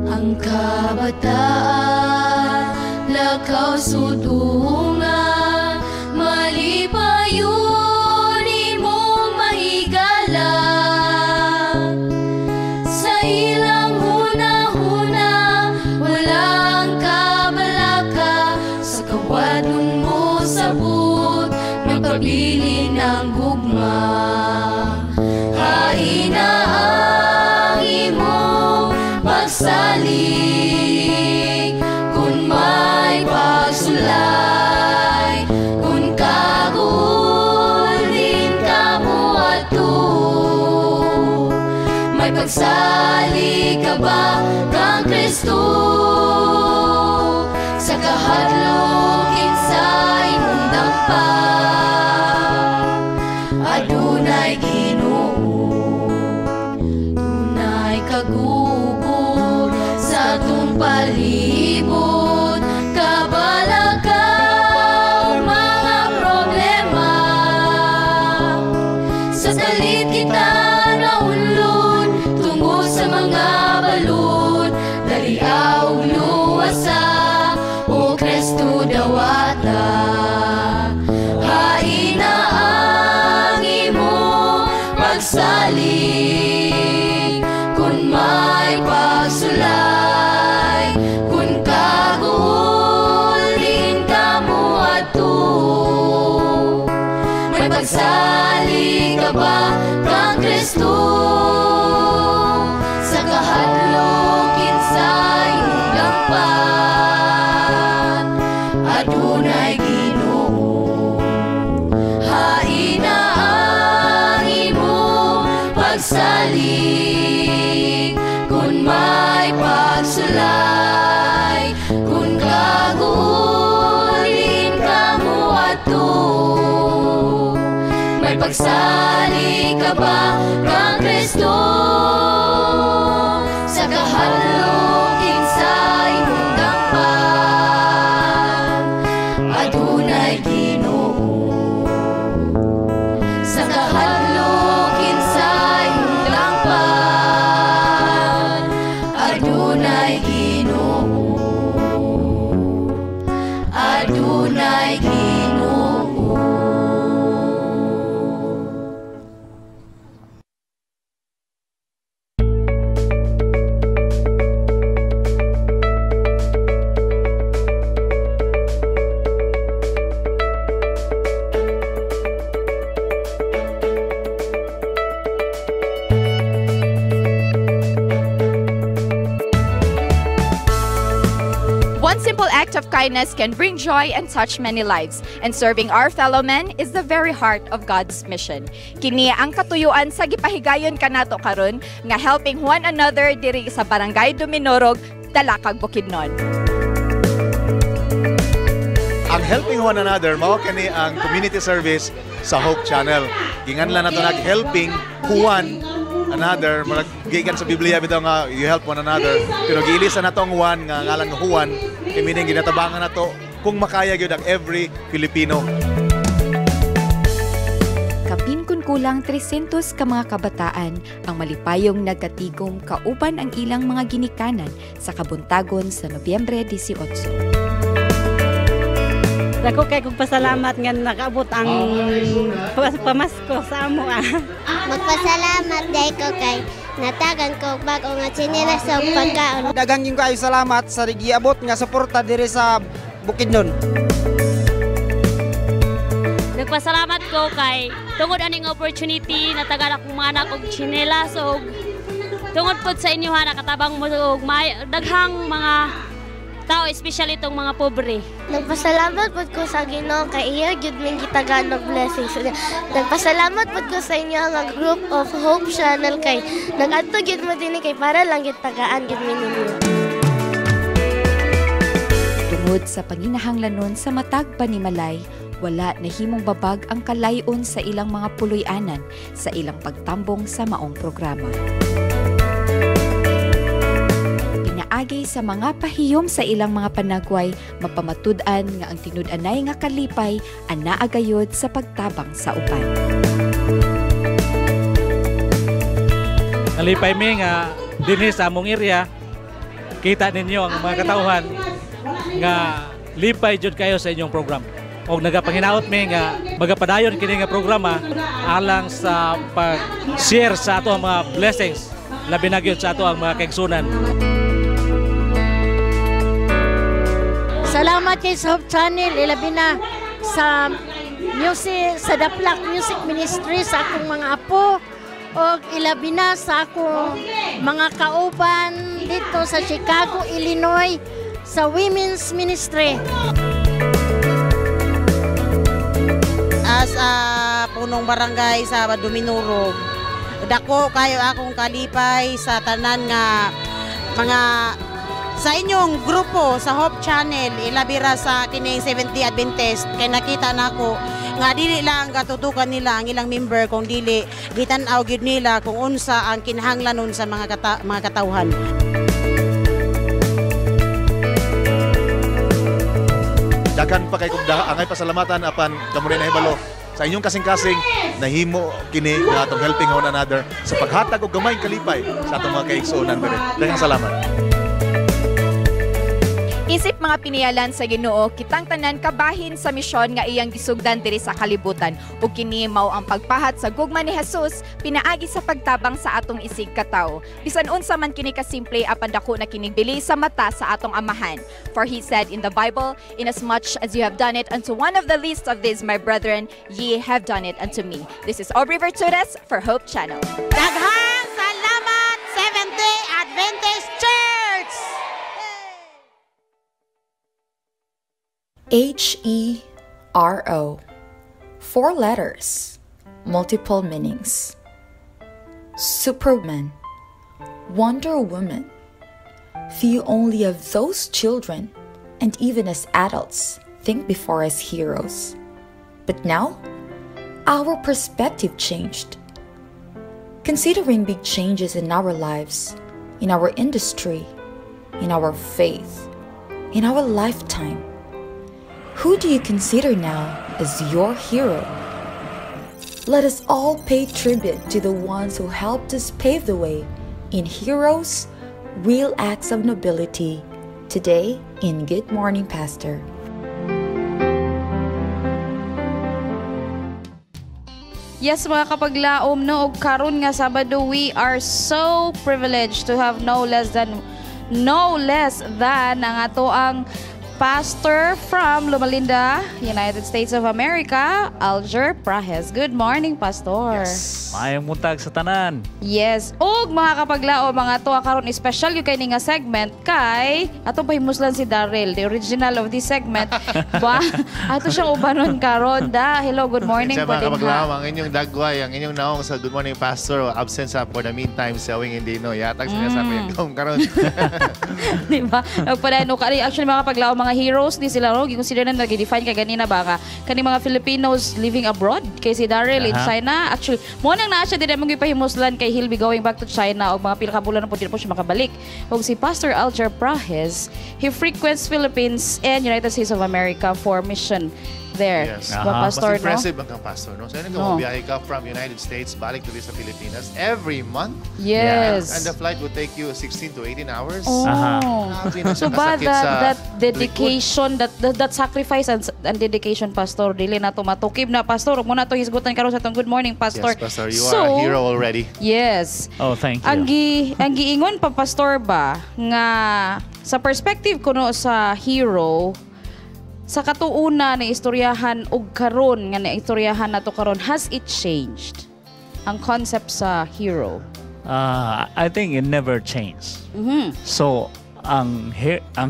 Ang kabataan, lakaw sudungan, malipayon imong mahigala. Sa ilang huna-huna, walang kabalaka, sa kawadon mo sabot, nagpabilin ang gugma. Haina ang imong pagsalig, kung may pagsulay, kung kagulin ka mo ato, may pagsalig ka ba kang Kristo? Sa kahadlok sa imong dampa, adunay Ginoo, dunay kagubot sa atong palibot, kabalakaw mga problema. Sa kalit kita naunlo, Pagsalig, kung may pagsulay, kung kaguulin ka mo ato, may pagsalig ka ba kang Kristo? Sa kahadlok kinsay imong dampan, adunay Ginoo. Sa kahadlok kinsay imong dampan, adunay Ginoo. Adunay Ginoo.
One simple act of kindness can bring joy and touch many lives. And serving our fellow men is the very heart of God's mission. Kini ang katuyuan sa gipahigayon kanato karon nga helping one another diri sa Barangay Duminorog, Talakag, Bukidnon.
Ang Helping One Another, mao kani ang community service sa Hope Channel. Ginganlan nato nag Helping Juan Another, murag gikan sa Biblia bitaw nga you help one another. Pero giilisan nato ang one nga ngalan nga Juan, kay meaning ginatabangan nato kung makaya gyud ang every Filipino.
Kapin kun kulang 300 ka mga kabataan ang malipayong nagkatigom kauban ang ilang mga ginikanan sa kabuntagon sa Nobyembre 18.
Dako kay kong pasalamat nga nakaabot ang pamasko sa amo.
Magpasalamat dahil ko kay natagan ko bago nga tsinelas sa pagkaon.
Daghang yung kayo salamat sa giabot nga suporta diri sa Bukidnon.
Nagpasalamat ko kay tungod aning opportunity natagan akong mga anak og tsinelas og tungod pod sa inyo ha nakatabang mo og daghang mga tao, especially itong mga pobre.
Nagpasalamat pod ko sa Ginoo kay iya gyud ming gitagaan og blessings. Nagpasalamat pod ko sa inyo nga group of Hope Channel kay nagadto gyud mo dinhi kay para lang gyud tagaan gyud mi ninyo.
Tungod sa panginahanglanon sa matag panimalay, wala nahimong babag ang kalayon sa ilang mga puloy-anan sa ilang pagtambong sa maong programa. Pinaagi sa mga pahiyom sa ilang mga panagway, mapamatud-an nga ang tinud-anay nga kalipay anaa gayod sa pagtabang sa uban.
Nalipay mi nga dinhi sa among area, kita ninyo ang mga katawhan nga lipay jud kayo sa inyong program. Og nagapanginaot mi nga magapadayon kini nga programa alang sa pag-share sa ato ang mga blessings, labi na gyud sa ato ang mga kaigsunan.
Salamat kay sa Hope Channel, ilabi na sa music, sa The Flock Music Ministry, sa akong mga apo, o ilabi na sa akong mga kauban dito sa Chicago, Illinois, sa Women's Ministry.
As a punong barangay sa Duminurog, dako kayo akong kalipay sa tanan nga mga sa inyong grupo sa Hope Channel, ilabira sa kining Seventh-day Adventist, kay nakita nako nga dili lang gatutukan nila ang ilang member kung dili gitan-aw gyud nila kung unsa ang kinahanglanon sa mga mga katawhan.
Daghan pa kay kung angay pasalamatan apan kamo rin nahibalo sa inyong kasing-kasing nahimo kini nga atong Helping One Another sa paghatag og gamay kalipay sa atong mga kaigsuonan diri. Daghang salamat.
Isip mga piniyalan sa Ginoo, kitang tanan kabahin sa misyon nga iyang gisugdan diri sa kalibutan. Ug kini mao ang pagpahat sa gugma ni Jesus pinaagi sa pagtabang sa atong isig katawo. Bisan unsa man kini kasimple apan dako na kining bili sa mata sa atong amahan. For he said in the Bible, inasmuch as you have done it unto one of the least of these my brethren, ye have done it unto me. This is Aubrey Vertudes for Hope Channel.
Daghang salamat, Seventh-day Adventist Church!
Hero. 4 letters, multiple meanings. Superman, Wonder Woman. Few only of those children, and even as adults, think before as heroes. But now, our perspective changed. Considering big changes in our lives, in our industry, in our faith, in our lifetime, who do you consider now as your hero? Let us all pay tribute to the ones who helped us pave the way in Heroes, Real Acts of Nobility, today in Good Morning Pastor.
Yes, mga kapaglaom, no, og karon nga Sabado, we are so privileged to have no less than ang ato ang pastor from Loma Linda, United States of America, Alger Prahes. Good morning, Pastor.
Yes. Maayong buntag sa tanan.
Yes. Ug mga kapaglaom, mga to karon special gyud kay ni nga segment kay ato pahimuslan si Daryl, the original of this segment. Ba, ato siyang ubanon karon da. Hello, good morning
Sa
po
mga
din
kapaglaom,
ha.
ang inyong dagway, ang inyong naong sa Good Morning Pastor, absent sa for the meantime sa Wing Indino. Yatag sa sa mm. karon.
Di ba? Nagpadayon ka actually, mga kapaglaom, mga heroes ni sila, no, giconsider na nag-define kay ganina ba nga kani mga Filipinos living abroad kay si Daryl in China. Actually, mo nang naa siya din among gipahimuslan kay he'll be going back to China og mga pila ka bulan na po di na po siya makabalik. Ug si Pastor Alger Prahes, he frequents Philippines and United States of America for mission there.
Yes.
Ba, Pastor,
Mas
no?
impressive ang kang pastor, no? So, ano
No.
kung biyahe ka from United States, balik to sa Pilipinas every month?
Yes.
And the flight would take you 16 to 18 hours.
Oh.
Grabe na siya
So ba
kasakit
that,
sa
that dedication, that sacrifice and dedication, Pastor, dili na to matukib na, Pastor. Ug mo na to hisgutan karon sa atong Good Morning Pastor.
Yes, Pastor, you
So,
are a hero already.
Yes.
Oh, thank you.
Ang giingon pa, Pastor, ba nga sa perspective kuno sa hero sa katuuna na istoryahan og karon nga naistoryahan nato karon, has it changed ang concept sa hero?
I think it never changed. So, ang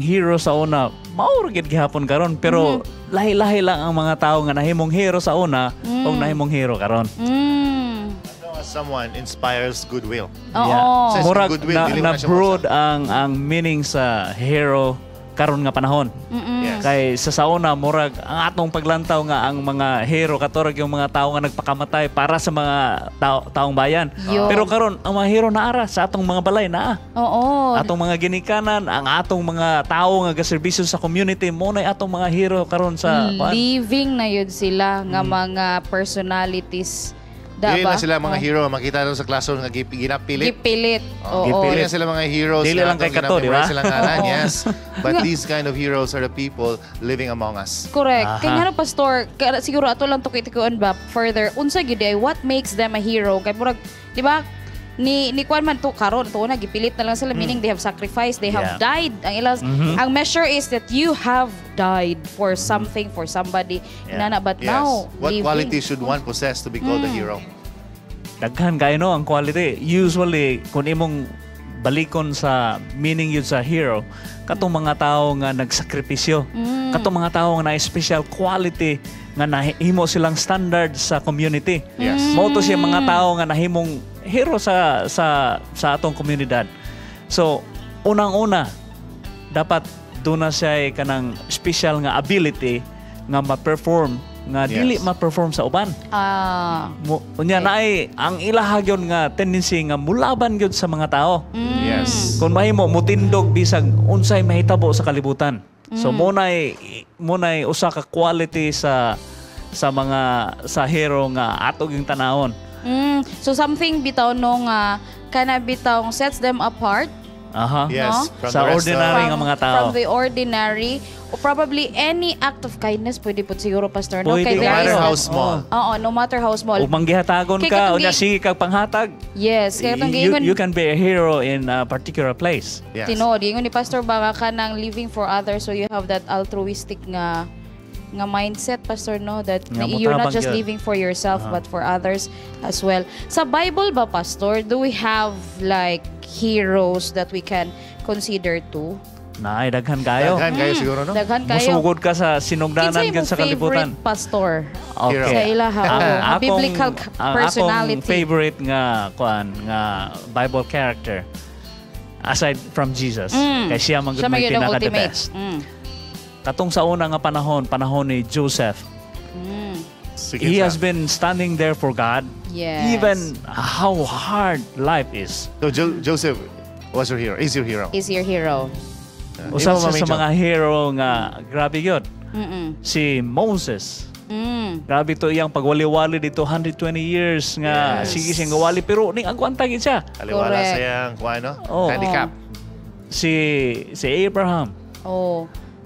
hero sa una, mao ra gid gihapon karon, pero lahi-lahi lang ang mga tao nga nahimong hero sa una ug nahimong hero karon.
As long as someone inspires goodwill.
Oo.
Says
Murag
goodwill,
na,
dili mo
na
na siya
broad ang meaning sa hero karon nga panahon.
Yes.
Kay sa sauna murag ang atong paglantaw nga ang mga hero katorag yung mga tao nga nagpakamatay para sa mga taong bayan.
Yun.
Pero karon ang mga hero naara sa atong mga balay naa. Atong mga ginikanan, ang atong mga tao nga gaserbisyo sa community mo na atong mga hero karon sa kuan.
Living na yun sila nga mga personalities. Da
Dili
ba?
na sila mga
Oh.
hero. Makita na sa classroom nga ginapilit.
Gipilit. Oo.
Dili na sila mga heroes.
Dili
na
lang kay
atong
Kato, di ba?
ginamemorize silang ngalan,
Oo.
yes. But these kind of heroes are the people living among us.
Correct. Kaya nga no, Pastor, kaya siguro ato lang to kitikuan ba further, unsa gyud ay what makes them a hero? Kay murag, di ba? Ni kwan man to karon to na gipilit na lang sila, meaning they have sacrificed, they have died. Ang ilang ang measure is that you have died for something, for somebody. Inana, but now
What
living.
quality should one possess to be called a hero?
Daghan kayo no ang quality. Usually kung imong balikon sa meaning yun sa hero, katong mga tao nga nagsakripisyo, katong mga tao nga na special quality nga nahimo silang standard sa community. Mao to siya mga tao nga nahimong hero sa atong komunidad. So, unang-una dapat doon na siya kanang special nga ability nga ma-perform nga dili ma-perform sa uban. Mo, unya naay ang ilaha gyud nga tendency nga mulaban gyud sa mga tao. Kung mahimo mutindog bisag unsay mahitabo sa kalibutan. So mo nay usa ka quality sa mga sa hero nga ato gyung tanawon.
So something bitaw no nga kana bitaw sets them apart.
Yes,
No?
from
Sa
the rest
ordinary nga mga tao.
From the ordinary or probably any act of kindness pwede po siguro, Pastor, no?
Pwede.
Kay
No
there
matter
is
how
that-
small.
Oo, no matter how small.
Ug manggihatagon
Kay
ka,
katong
unya sige kag panghatag.
Yes, kaya itong
You,
giingon
you can be a hero in a particular place.
Tinuod, giingon ni Pastor baka ka ng living for others, so you have that altruistic nga mindset, Pastor, no, that
Nga
you're not
motabang
just
gyud.
living for yourself but for others as well. Sa Bible ba, Pastor, do we have like heroes that we can consider too?
Naay daghan kayo.
Daghan kayo siguro, no?
Daghan kayo.
Musugod ka sa sinugdanan
Kinsay
gyud
imong
sa kalibutan.
Favorite pastor?
Okay.
Sa ilaha.
Ang
Oo, biblical
ang
personality.
Akong favorite nga kuan nga Bible character aside from Jesus, kay siya man
Siya
gud may
man gyud ang
pinaka the
ultimate.
best. Katong sa una nga panahon, panahon ni Joseph.
Sige,
He
sir.
has been standing there for God. Even how hard life is.
So Joseph was your hero. Is your hero.
Is your hero.
Usa
Imo,
siya
Mami
sa
Jo.
mga hero nga grabe gyud. Si Moses. Grabe to iyang pagwali-wali dito 120 years nga sige siyang gawali pero ning agwanta gid siya.
Aliwala sa iyang kuan, no?
Oh.
Handicap.
Si si Abraham.
Oh.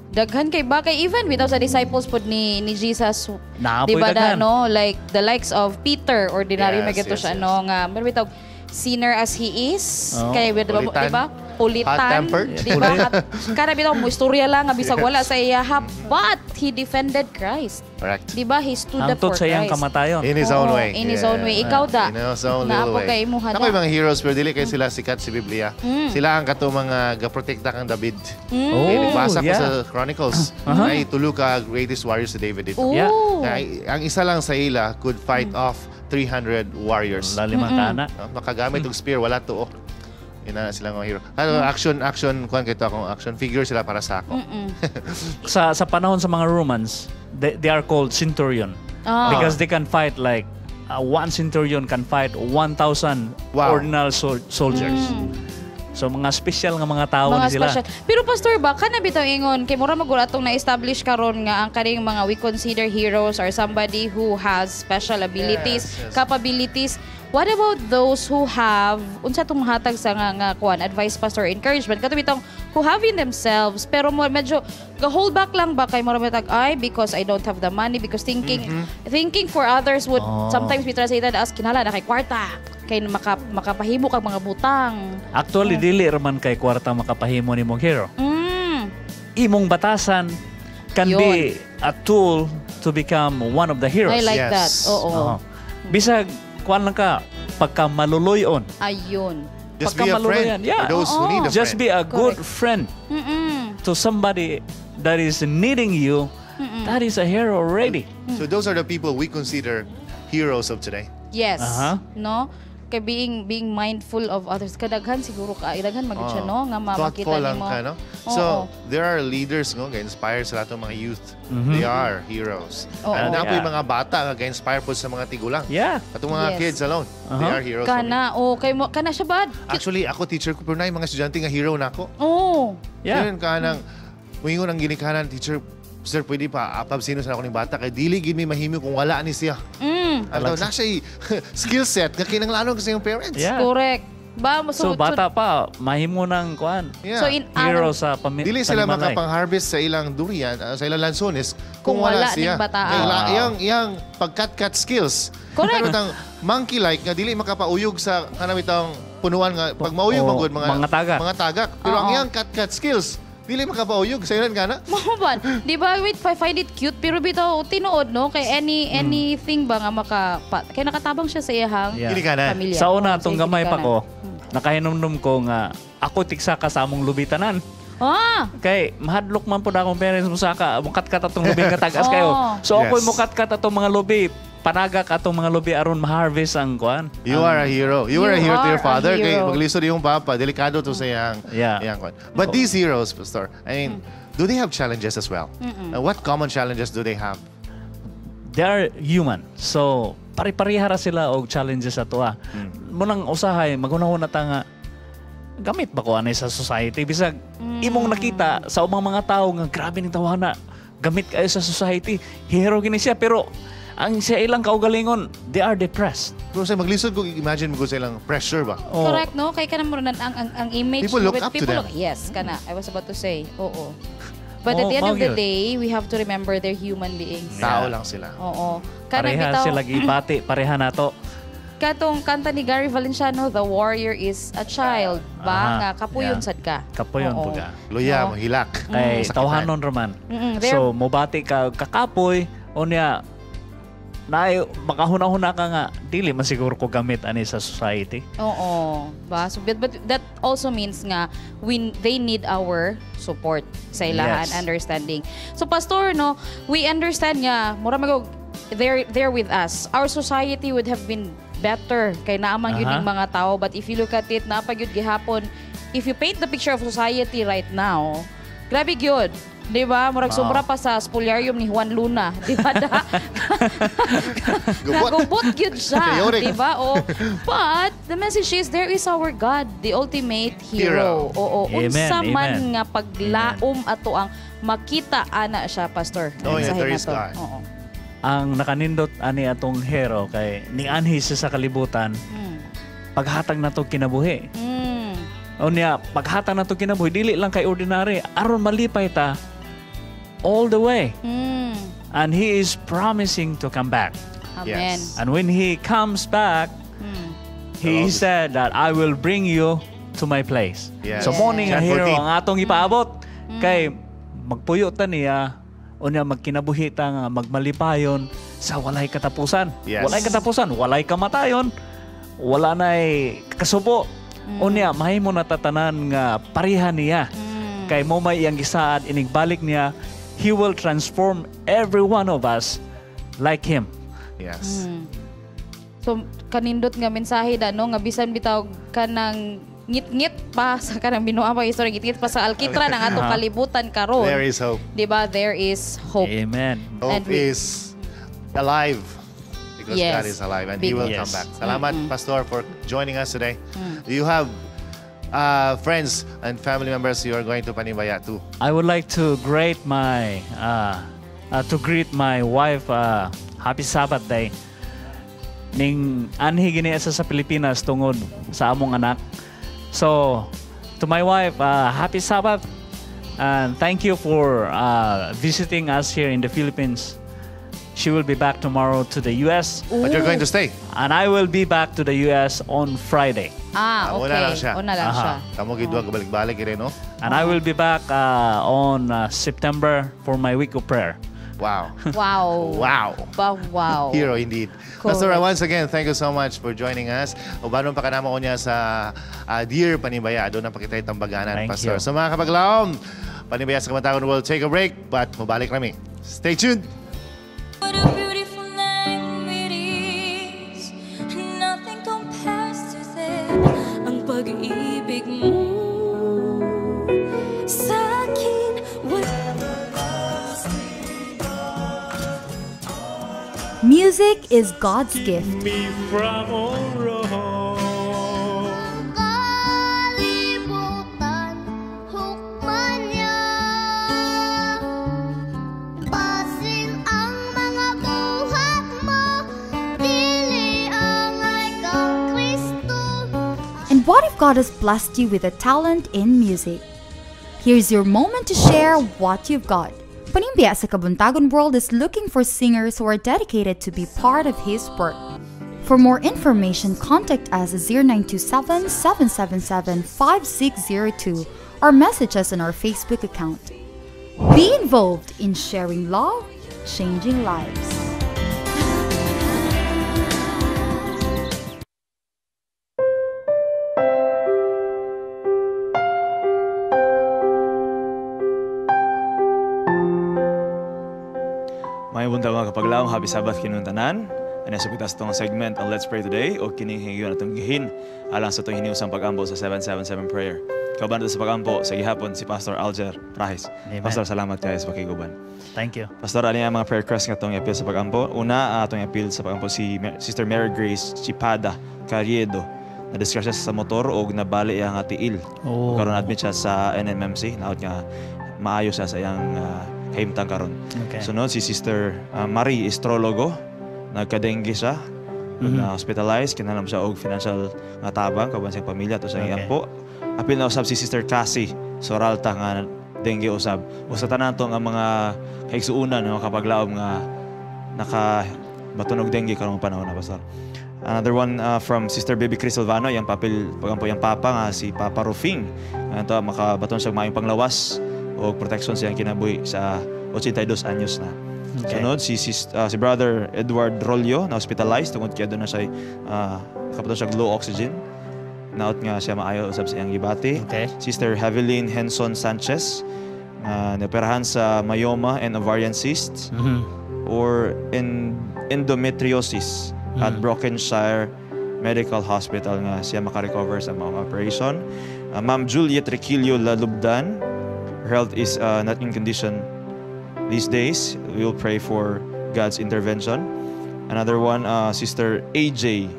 Daghan kay ba kay even without sa disciples pod ni Jesus,
Naapoy
di ba da,
daghan.
no, like the likes of Peter, ordinary yes,
Yes,
siya, no, nga meron bitaw sinner as he is,
Oh.
kay di ba,
Ulitan.
di ba? Ulitan,
Hot-tempered.
di ba? Kada bitaw mo istorya lang nga bisag wala sa iya, but he defended Christ.
Correct.
Di ba? He stood up
Hangtod
for
sa iyang
Christ.
kamatayon.
In his own
Oo,
way.
in his own way. Ikaw da.
In his own little
Naapo
way.
kay imuha
Ako
da.
yung mga heroes pero dili kay sila sikat sa Biblia. Sila ang katong mga gaprotekta kang David.
Oh,
Okay, nagbasa ko sa Chronicles. Ay tulo ka greatest warriors si David dito.
Oh. Yeah.
Na, ang isa lang sa ila could fight off 300 warriors.
Lalima ka na.
Makagamit og spear, wala tuo. Yun na sila mga hero. Ano, action, action, kuan kito akong action figure sila para sa ako.
Sa panahon sa mga Romans, they are called centurion. Because they can fight like one centurion can fight 1,000 ordinal soldiers. So mga special nga mga tao
Mga
ni sila.
special. Pero pastor ba kana bitaw ingon kay mura magud atong na-establish karon nga ang kaning mga we consider heroes or somebody who has special abilities,
Yes.
capabilities. What about those who have unsa tong mahatag sa nga kuan advice, pastor, encouragement kato bitong who have in themselves pero mo medyo ga hold back lang ba kay mura bitag ay because I don't have the money, because thinking thinking for others would sometimes be translated as kinala na kay kwarta kay makapahimo kag mga butang.
Actually dili raman kay kwarta makapahimo nimong hero. Imong batasan can be a tool to become one of the heroes.
I like that. Oo.
Oo. Bisag kuan lang ka pagka maluloyon.
Ayun.
Just
Pagka
be a friend
maluloyan, yeah.
for those who need a
Just
friend.
be a good friend to somebody that is needing you. That is a hero already.
So those are the people we consider heroes of today.
Yes. No? Kay being mindful of others. Kadaghan siguro ka, daghan magud siya, no, nga makita
Thoughtful lang
nimo.
ka, no? So, there are leaders no, ga-inspire sa lahat ng mga youth. They are heroes.
Oo.
Ano na po yung mga bata nga ga-inspire po sa mga tigulang. Atong mga kids alone, they are heroes for me.
Kana o kay mo kana siya bad.
Actually, ako teacher ko, pero na yung mga estudyante nga hero na ako.
Oo.
Yeah. Yun, kanang, muingon ang ginikanan, teacher, sir, pwede pa apabsino sa ako ng bata kay dili gid mi mahimo kung wala ni siya. Ano na siya skill set nga kinanglanon kasi yung parents.
Correct. Ba mo
So, bata pa, mahimo ng kuan.
Yeah.
So, in
hero sa
Dili sila
panimalay.
makapang-harvest sa ilang durian, sa ilang lansones kung
Kung
wala,
wala
siya.
ning bataan.
Kay iyang pagkat-kat skills.
Correct.
Pero tang monkey-like nga dili makapauyog sa kanang itong punuan nga pag mauyog
Oo,
man gud mga
mga tagak.
Mga tagak. Pero ang
Oo.
iyang kat-kat skills dili makapauyog sa ilan kana.
Mao ba? Di ba wait, I find it cute pero bitaw tinuod no kay anything ba nga maka pa, kay nakatabang siya sa iyahang pamilya.
Sa una,
Oo,
tong
sa
gamay pa
ginikanan.
ko, nakahinumdum ko nga ako tiksa ka sa among lubitanan. Kay mahadlok man pud akong parents mo saka mukat-kat atong lubi nga tagas kayo. So ako mukat-kat atong mga lubi, panagak atong mga lubi aron ma-harvest ang kuan.
You are a hero. You are a
You
hero to
are
your
a
father. Kay
hero.
maglisod yung papa, delikado to sa iyang kuan. But these heroes, Pastor, I mean, do they have challenges as well? What common challenges do they have?
They are human. So pare-pareha ra sila og challenges sa tuwa. Munang usahay maghunahuna ta nga gamit ba ko ani sa society bisag imong nakita sa ubang mga tao nga grabe ning tawhana gamit kayo sa society, hero kini siya, pero ang sa ilang kaugalingon, they are depressed.
Pero sa maglisod ko imagine mo sa ilang pressure ba?
Correct no kay kana mo ang image
People look
with
up to
people
them.
Yes, kana I was about to say. Oo. But at the end
Mao
of the
gyud.
day, we have to remember they're human beings.
Tao lang sila.
Oo. Kana
Pareha
bitaw
sila gibati, pareha nato.
Katong kanta ni Gary Valenciano, "The warrior is a child" ba nga kapuyon sad ka.
Kapuyon
Oo.
po ka.
Luya,
No.
mohilak.
Kay
Sakitan.
tawhanon raman. So mobati ka kakapoy unya Na makahuna-huna ka nga dili man siguro ko gamit ani sa society.
Oo. Ba? So, but that also means nga we they need our support sa ilahan understanding. So pastor, no, we understand nga mura magog they're with us. Our society would have been better kay naamang yun yung mga tao, but if you look at it, naa pa gyud gihapon, if you paint the picture of society right now, grabe gyud. Di ba? Murag sobra pa sa spoliarium ni Juan Luna. Di ba? Da? Nagubot gyud siya.
Chaotic.
Di ba? Oh. But the message is there is our God, the ultimate hero.
Hero.
Oo.
Amen,
Unsa man
amen.
nga paglaom ato ang makita ana siya, Pastor.
Oh, yeah,
Mensahe
there
na
is
to.
God.
Oo.
Ang nakanindot ani atong hero kay nianhi siya sa kalibutan, paghatag nato kinabuhi. Unya, paghatag nato kinabuhi dili lang kay ordinary, aron malipay ta all the way. And he is promising to come back.
Amen.
Yes.
And when he comes back, he said that I will bring you to my place. So morning nga
John
hero
14.
ang atong ipaabot kay magpuyo ta niya, unya magkinabuhi ta nga magmalipayon sa walay katapusan. Walay katapusan, walay kamatayon, wala nay kasubo. Unya mahimo na tatanan nga pareha niya. Kay mo may iyang gisaad inig balik niya, he will transform every one of us like him.
So kanindot nga mensahe da, no, nga bisan bitaw kanang ngit-ngit pa sa kanang binuang pa istorya, ngit-ngit pa sa alkitra ng atong kalibutan karon.
There is hope.
Di ba? There is hope.
Amen.
Hope
And we-
is alive because God is alive and He will come back. Salamat, Pastor, for joining us today. You have friends and family members you are going to Panimbaya too.
I would like to greet my wife happy Sabbath day. Ning anhi gini sa Pilipinas tungod sa among anak. So to my wife, happy Sabbath and thank you for visiting us here in the Philippines. She will be back tomorrow to the US.
But you're going to stay.
And I will be back to the US on Friday.
Ah,
Una
okay.
lang siya.
Una lang siya.
Tamo gid duha balik-balik rin, no?
And I will be back on September for my week of prayer.
Wow.
Wow.
Wow.
Ba, wow.
Hero indeed.
Correct.
Pastor, once again, thank you so much for joining us. Ubanon pa ka namo niya sa Dear Panimbaya. Doon ang pakitay tambaganan,
Thank
Pastor.
you.
So mga kapaglaom, Panimbaya sa Kabuntagon will take a break, but mabalik kami. Stay tuned!
What a beautiful name it is. Nothing compares to this. Ang pag-ibig mo sa akin.
Music is God's gift.
Me from all wrong.
Kalibutan, hukman niya. Basin ang mga buhat mo, dili angay kang Kristo.
And what if God has blessed you with a talent in music? Here's your moment to share what you've got. Panimbaya sa Kabuntagon World is looking for singers who are dedicated to be part of His work. For more information, contact us at 0927-777-5602 or message us on our Facebook account. Be involved in sharing love, changing lives.
May buntag mga kapaglaom, happy Sabbath kinuntanan. Ano sa pitas itong segment ang Let's Pray Today o kining higayon atong gihin alang sa itong hiniusang pag-ampo sa 777 Prayer. Kauban nato sa pag-ampo sa gihapon si Pastor Alger Prahes.
Amen.
Pastor, salamat kayo sa pakiguban.
Thank you.
Pastor, ano yung mga prayer request nga itong i-appeal sa pag-ampo? Una, atong i-appeal sa pag-ampo si Sister Mary Grace Chipada Carriedo. Na-discuss siya sa motor o nabali iyang tiil.
Oh.
Karon admit siya sa NMMC. Naot nga maayo siya sa iyang kahimtang karon.
Okay.
Sunod si Sister Marie Estrologo, nagka-dengue siya. Na-hospitalized, kinahanglan siya og financial nga tabang kauban sa pamilya to sa iyang ampo. Apil na usab si Sister Cassie Soralta nga dengue usab. Usa tanan to nga mga kaigsuonan nga makapaglaom nga naka baton og dengue karong panahon na, Pastor. Another one from Sister Baby Chris Silvano, yang papel pagampo yang papa nga si Papa Rufing. Nga to makabaton siya og maayong panglawas o protection siyang kinabuhi sa 82 anyos na.
Okay.
Sunod si Brother Edward Rollo na hospitalized tungod kay aduna siya kaputan siya low oxygen. Naot nga siya maayo usab sa iyang gibati.
Okay.
Sister Heveline Henson Sanchez naoperahan sa myoma and ovarian cysts or endometriosis at Brokenshire Medical Hospital nga siya makarecover sa mga operation. Ma'am Juliet Requillo Lalubdan, her health is not in condition these days. We will pray for God's intervention. Another one, Sister AJ.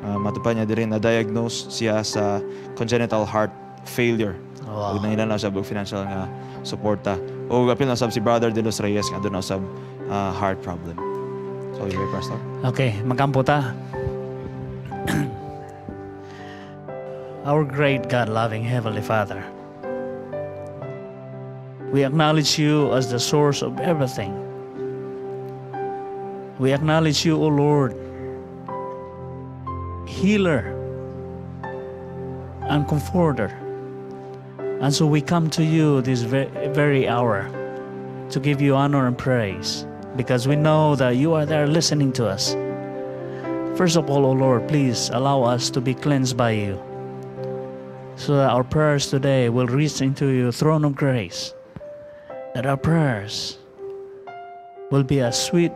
Matupa niya din na-diagnose siya sa congenital heart failure.
Wow.
Ug nangailangan na siya og financial nga suporta. O apil na sab si Brother De Los Reyes nga aduna usab heart problem. So, you Pastor.
Okay, magampo ta. Our great God-loving Heavenly Father, we acknowledge you as the source of everything. We acknowledge you, O Lord, healer and comforter. And so we come to you this very hour to give you honor and praise, because we know that you are there listening to us. First of all, O Lord, please allow us to be cleansed by you, so that our prayers today will reach into your throne of grace, that our prayers will be a sweet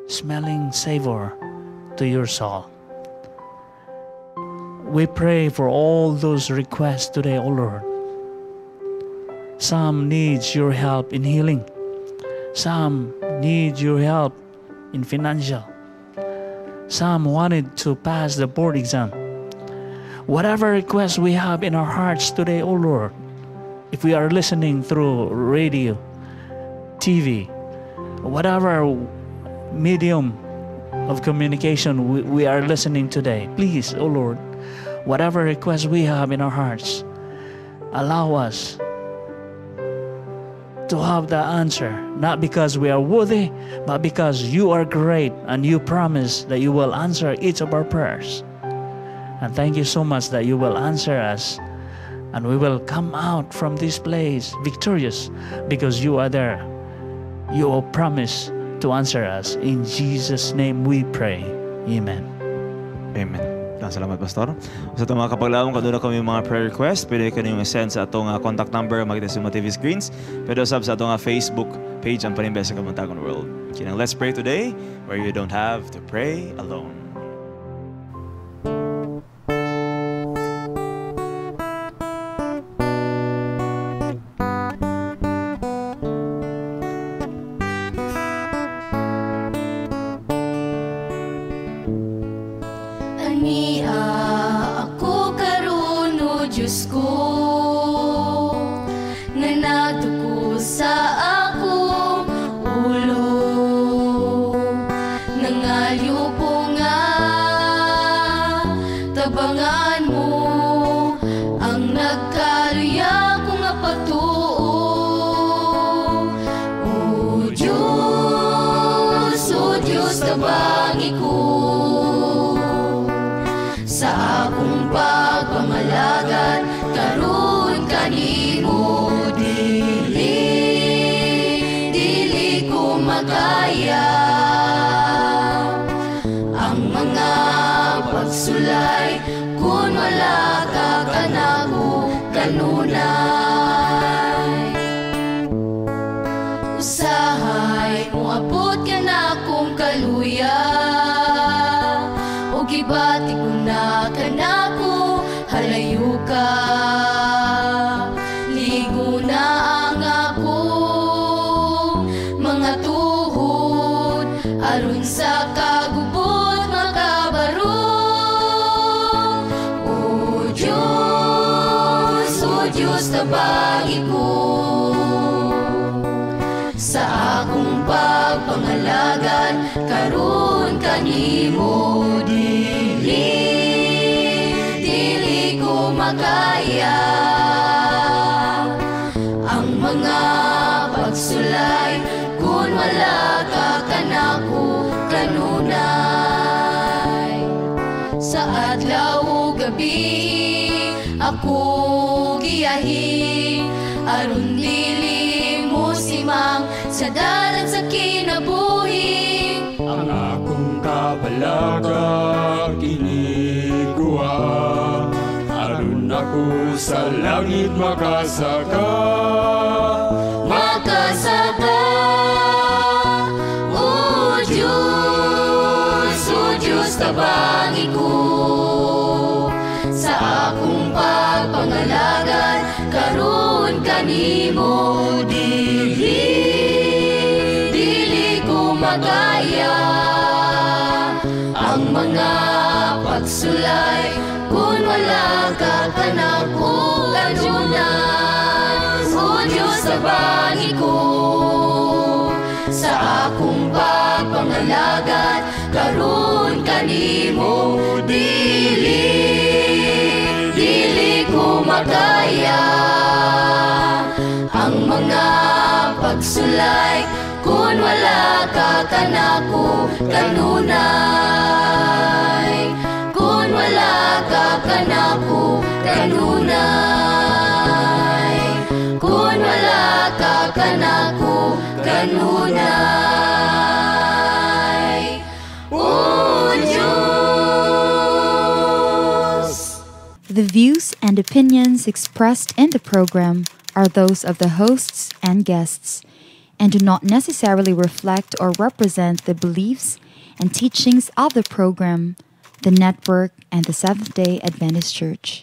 smelling savor to your soul. We pray for all those requests today, O Lord. Some needs your help in healing. Some need your help in financial. Some wanted to pass the board exam. Whatever requests we have in our hearts today, O Lord, if we are listening through radio, TV, whatever medium of communication we are listening today, please, O Lord, whatever requests we have in our hearts, allow us to have the answer, not because we are worthy, but because you are great and you promise that you will answer each of our prayers. And thank you so much that you will answer us, and we will come out from this place victorious because you are there. You will promise to answer us. In Jesus' name we pray. Amen.
Amen. Salamat, Pastor. Sa itong mga kapaglaom, kaduna kami mga prayer request, pwede ka niyong i-send sa atong contact number makita sa mga TV screens. Pwede usab sa atong Facebook page ang Panimbay sa Kabuntagon World. Kinang let's pray today where you don't have to pray alone.
Sa dalan sa kinabuhi.
Ang akong kabalaka kiniguha, aron ako sa langit makasaka.
Makasaka. O Diyos, O Diyos, tabangi ko sa akong pagpangalagad karon kanimo. Dili, dili ko makaya ang mga pagsulay kung wala ka kanako kanunay. O Diyos, tabangi ko sa akong pagpangalagad karon kanimo. Dili, dili ko makaya ang mga pagsulay kung wala ka kanako kanunay. Kung wala ka kanako kanunay. Kung wala ka kanako kanunay. O Diyos.
The views and opinions expressed in the program are those of the hosts and guests and do not necessarily reflect or represent the beliefs and teachings of the program, the network, and the Seventh-day Adventist Church.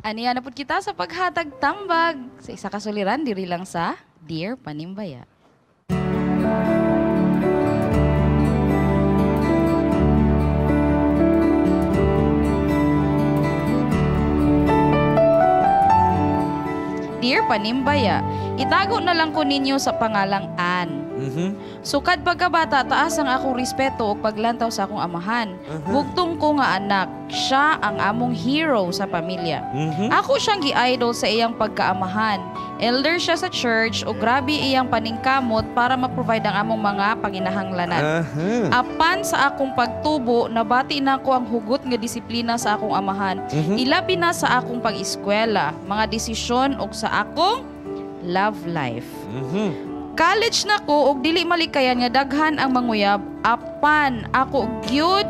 Aniya na pud kita sa paghatag tambag sa isa ka suliran diri lang sa Dear Panimbaya. Dear Panimbaya, itago na lang ko ninyo sa pangalang Ann. Sukad pagkabata, taas ang akong respeto ug paglantaw sa akong amahan. Bugtong ko nga anak, siya ang among hero sa pamilya. Ako siyang gi-idol sa iyang pagkaamahan. Elder siya sa church ug grabe iyang paningkamot para ma-provide ang among mga panginahanglanan. Apan sa akong pagtubo, nabati na ko ang hugot nga disiplina sa akong amahan. Ilabi na sa akong pag-eskwela, mga desisyon ug sa akong love life. College na ko og dili malikayan nga daghan ang manguyab, apan ako gyud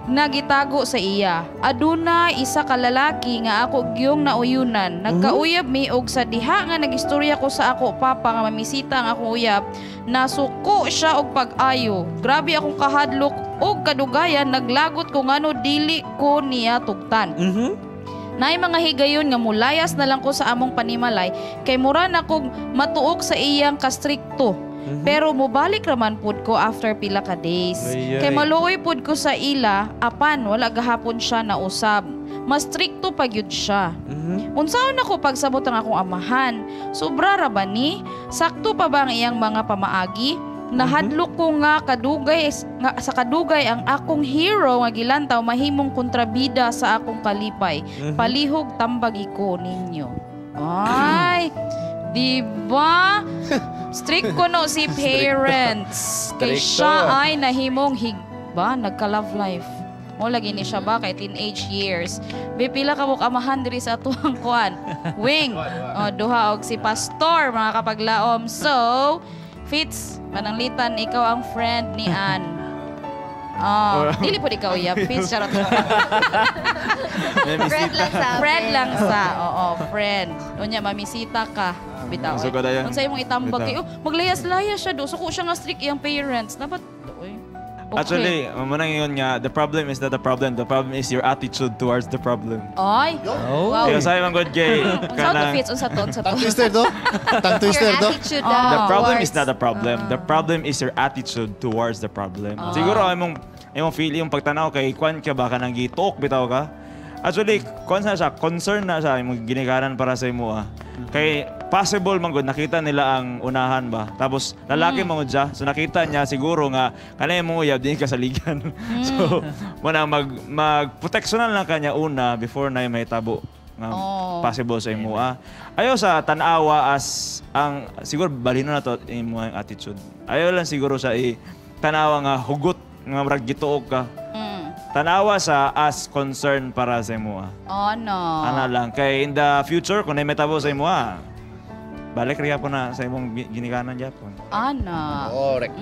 nagitago sa iya. Aduna isa ka lalaki nga ako gyung nauyunan. Nagkauyab mi og sa diha nga nagistorya ko sa ako papa nga mamisita ang akong uyab, nasuko siya og pag-ayo. Grabe akong kahadlok og kadugayan naglagot ko ngano dili ko niya tugtan. Naay mga higayon nga mulayas na lang ko sa among panimalay kay mura na kog matuok sa iyang kastrikto. Pero mobalik raman pud ko after pila ka days.
Ay, ay.
Kay maluoy pud ko sa ila apan wala gahapon siya nausab. Mas strikto pa gyud siya. Unsaon ako pagsabot ang akong amahan? Sobra ra ba ni? Sakto pa ba ang iyang mga pamaagi? Nahadlok ko nga kadugay nga, sa kadugay ang akong hero nga gilantaw mahimong kontrabida sa akong kalipay. Palihog tambagi ko ninyo. Ay, di ba? Strict ko no si parents. Kay siya ay nahimong higba, nagka-love life. Mo lagi ni siya ba kay teenage years. Be pila ka buok amahan diri sa atuang kuan. Wing. O, duha og si pastor mga kapaglaom. So, Fitz, pananglitan ikaw ang friend ni Ann. Oh, dili po ikaw uyab. Fitz, charot.
Friend lang sa
Friend lang sa. Oo, friend. Unya, mamisita ka. Bitaw.
So, kadayan.
Unsa imong itambag
Bitaw.
kay, oh, maglayas-layas siya do. Suko siya nga strict iyang parents. Dapat, oy. Okay.
Actually, manang yun nga, the problem is not the problem. The problem is your attitude towards the problem.
Ay. Wow.
Kaya sabi man good kay
Unsa to Fitz? Unsa to? Unsa to?
Tongue twister to? Tongue twister to?
The problem is not the problem. The problem is your attitude towards the problem.
Ah.
Siguro imong feel yung pagtanaw kay kwan ka ba kanang gituok bitaw ka. Actually, kwan na siya, concern na siya imong ginikanan para sa imo ah. Kay possible man gud nakita nila ang unahan ba. Tapos lalaki man gud siya. So nakita niya siguro nga kanay imong uyab di ka saligan. So muna mag proteksyonan lang kanya una before na mahitabo nga
Oh.
possible sa imo ah. Ayaw sa tanawa as ang siguro balino na to imo ang attitude. Ayaw lang siguro sa i tanawa nga hugot nga murag gituok ka. Tanawa sa as concern para sa imo ah.
Oh, no.
Ana lang kay in the future kung may matabo sa imo ah. Balik ra po na sa imong ginikanan gyapon.
Ana.
Correct.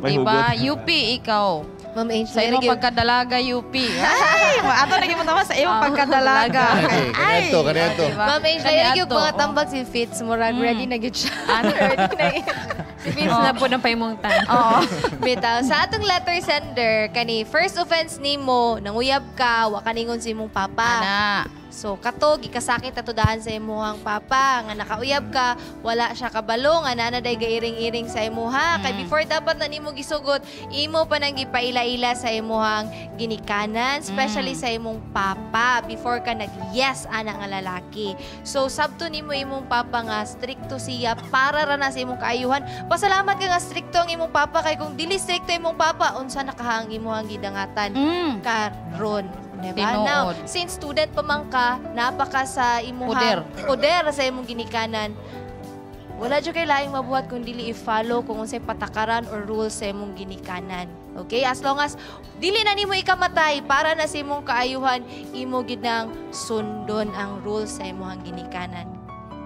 May
Diba?
hugot.
UP, ikaw.
Ma'am Angel,
Sa imong pagkadalaga, UP. Ay, ato na gimutama sa imong pagkadalaga.
Okay, kaniadto, kaniadto.
Diba?
Ma'am Angel,
Kaniadto,
yung mga
oh.
tambag si Fitz, murag ready na gyud siya. Ready na gyud.
Si Fitz na po ng paimong tan.
Oo. Bitaw. Sa atong letter sender, kani first offense nimo, nanguyab ka, wa kaningon sa imong papa.
Ana.
So kato gikasakit atudahan sa imuhang papa nga nakauyab ka, wala siya kabalo nga naa na day gairing-iring sa imuha. Kay before dapat na nimo gisugot, imo pa nang gipaila-ila sa imuhang ginikanan, especially sa imong papa before ka nag-yes ana nga lalaki. So sabto nimo imong papa nga strikto siya para ra na sa imong kaayuhan. Pasalamat ka nga strikto ang imong papa kay kung dili strikto imong papa, unsa na kaha ang imuhang gidangatan karon. Diba?
Tinuod.
Now, since student pa man ka, napaka sa imuhang poder sa imong ginikanan. Wala jud kay laing mabuhat kung dili i-follow kung unsay patakaran or rules sa imong ginikanan. Okay? As long as dili na nimo ikamatay para na sa imong kaayuhan, imo gid nang sundon ang rules sa imong ginikanan.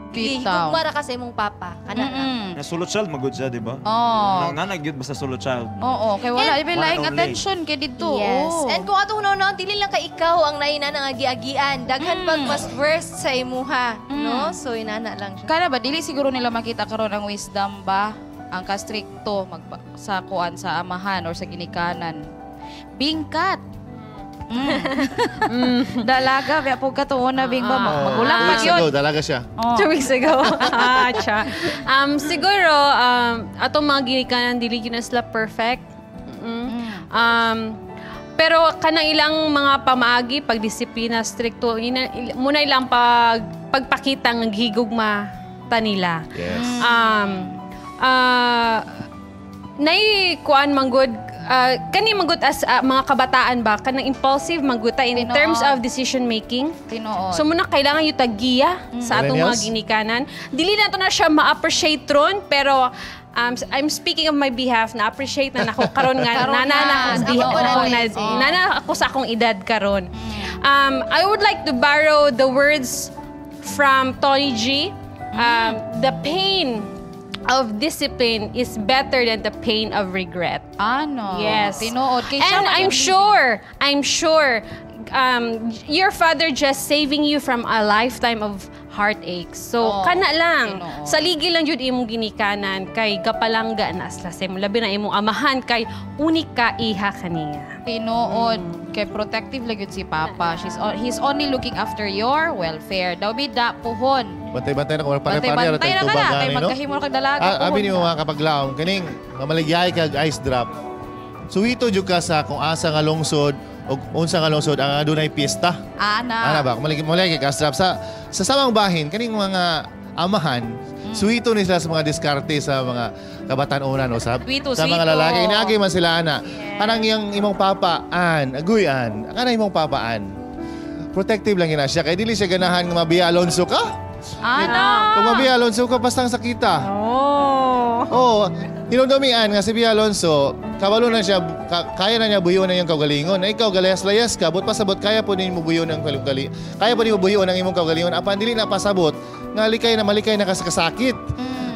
Dili
Bitaw.
higugma ra ka sa imong papa. Kana lang.
Na solo child magud siya, di ba?
Oo.
Nang nanag gyud basta solo child.
Oo, kay wala
And-
ibig
One
laing
and only.
attention kay didto.
Yes.
Oo.
And kung atong una dili lang kay ikaw ang naina ng agi-agian. Daghan pag mas worst sa imuha, no? So inana lang siya.
Kana ba dili siguro nila makita karon ang wisdom ba ang kastrikto sa kuan sa amahan or sa ginikanan. Bingkat. Dalaga, biya po katuon na bing ba magulang
Two
pa
weeks
yun.
ago, dalaga siya.
Oh.
2 weeks ago. Ah, cha. Siguro, atong mga ginikanan, dili gyud na sila perfect. Pero kanang ilang mga pamaagi, pagdisiplina, stricto, muna ilang pagpakita ng higugma ta nila.
Yes.
Nay kuan manggod kani manggod as mga kabataan ba kanang impulsive manggod ta in
Tinuod.
terms of decision making.
Tinuod.
So muna kailangan yung tagiya sa atong mga
Millennials?
ginikanan. Dili na to na siya ma-appreciate ron pero I'm speaking of my behalf na appreciate na nako karon nga
Karon
nana
na.
na akong
Ako
ako
na
na,
rin. Oo.
nana ako sa akong edad karon. I would like to borrow the words from Tony G. The pain of discipline is better than the pain of regret.
Ano?
Yes.
Tinuod. Kay siya
And
man
I'm
yung-
sure, your father just saving you from a lifetime of heartache. So,
Oo.
kana lang.
Tinuod.
Saligi lang jud imong ginikanan kay gapalangga na sila sa imo. Labi na imong amahan kay unika iha kaniya.
Tinuod. Kay protective lang yun si Papa. He's only looking after your welfare. Daw bida puhon.
Bantay-bantay na kung pare-pare
Bantay-bantay na ka na. Kay
no?
magkahimo na kag dalaga.
Abi
puhon
ni
na.
mga kapaglaom, kaning nga maligyay kag ice drop. Suwito jud ka sa kung asa nga lungsod o unsa nga lungsod ang adunay piyesta.
Ana.
Ana ba? Kung maligay kag ice drop sa samang bahin kaning mga amahan, suwito ni sila sa mga diskarte sa mga kabatan-unan usab.
Suwito,
Sa mga
suwito.
lalaki inaagi man sila ana. Kanang iyang imong papa an, agoy an. Kanang imong papa an. Protective lang yun na siya kay dili siya ganahan nga mabiya Alonso ka.
Ana.
Kung mabiya Alonso ka bastang sakita.
Oh.
Oo. Hinumdumian nga si Bia Alonso, kabalo na siya, kaya na niya buyon ang iyong kaugalingon. Na ikaw, galayas-layas ka, but pasabot, kaya po din mo buyon ang kaugalingon. Kaya po din mo buyon ang imong kaugalingon. Apan, dili na pasabot, nga likay na malikay na kasakit.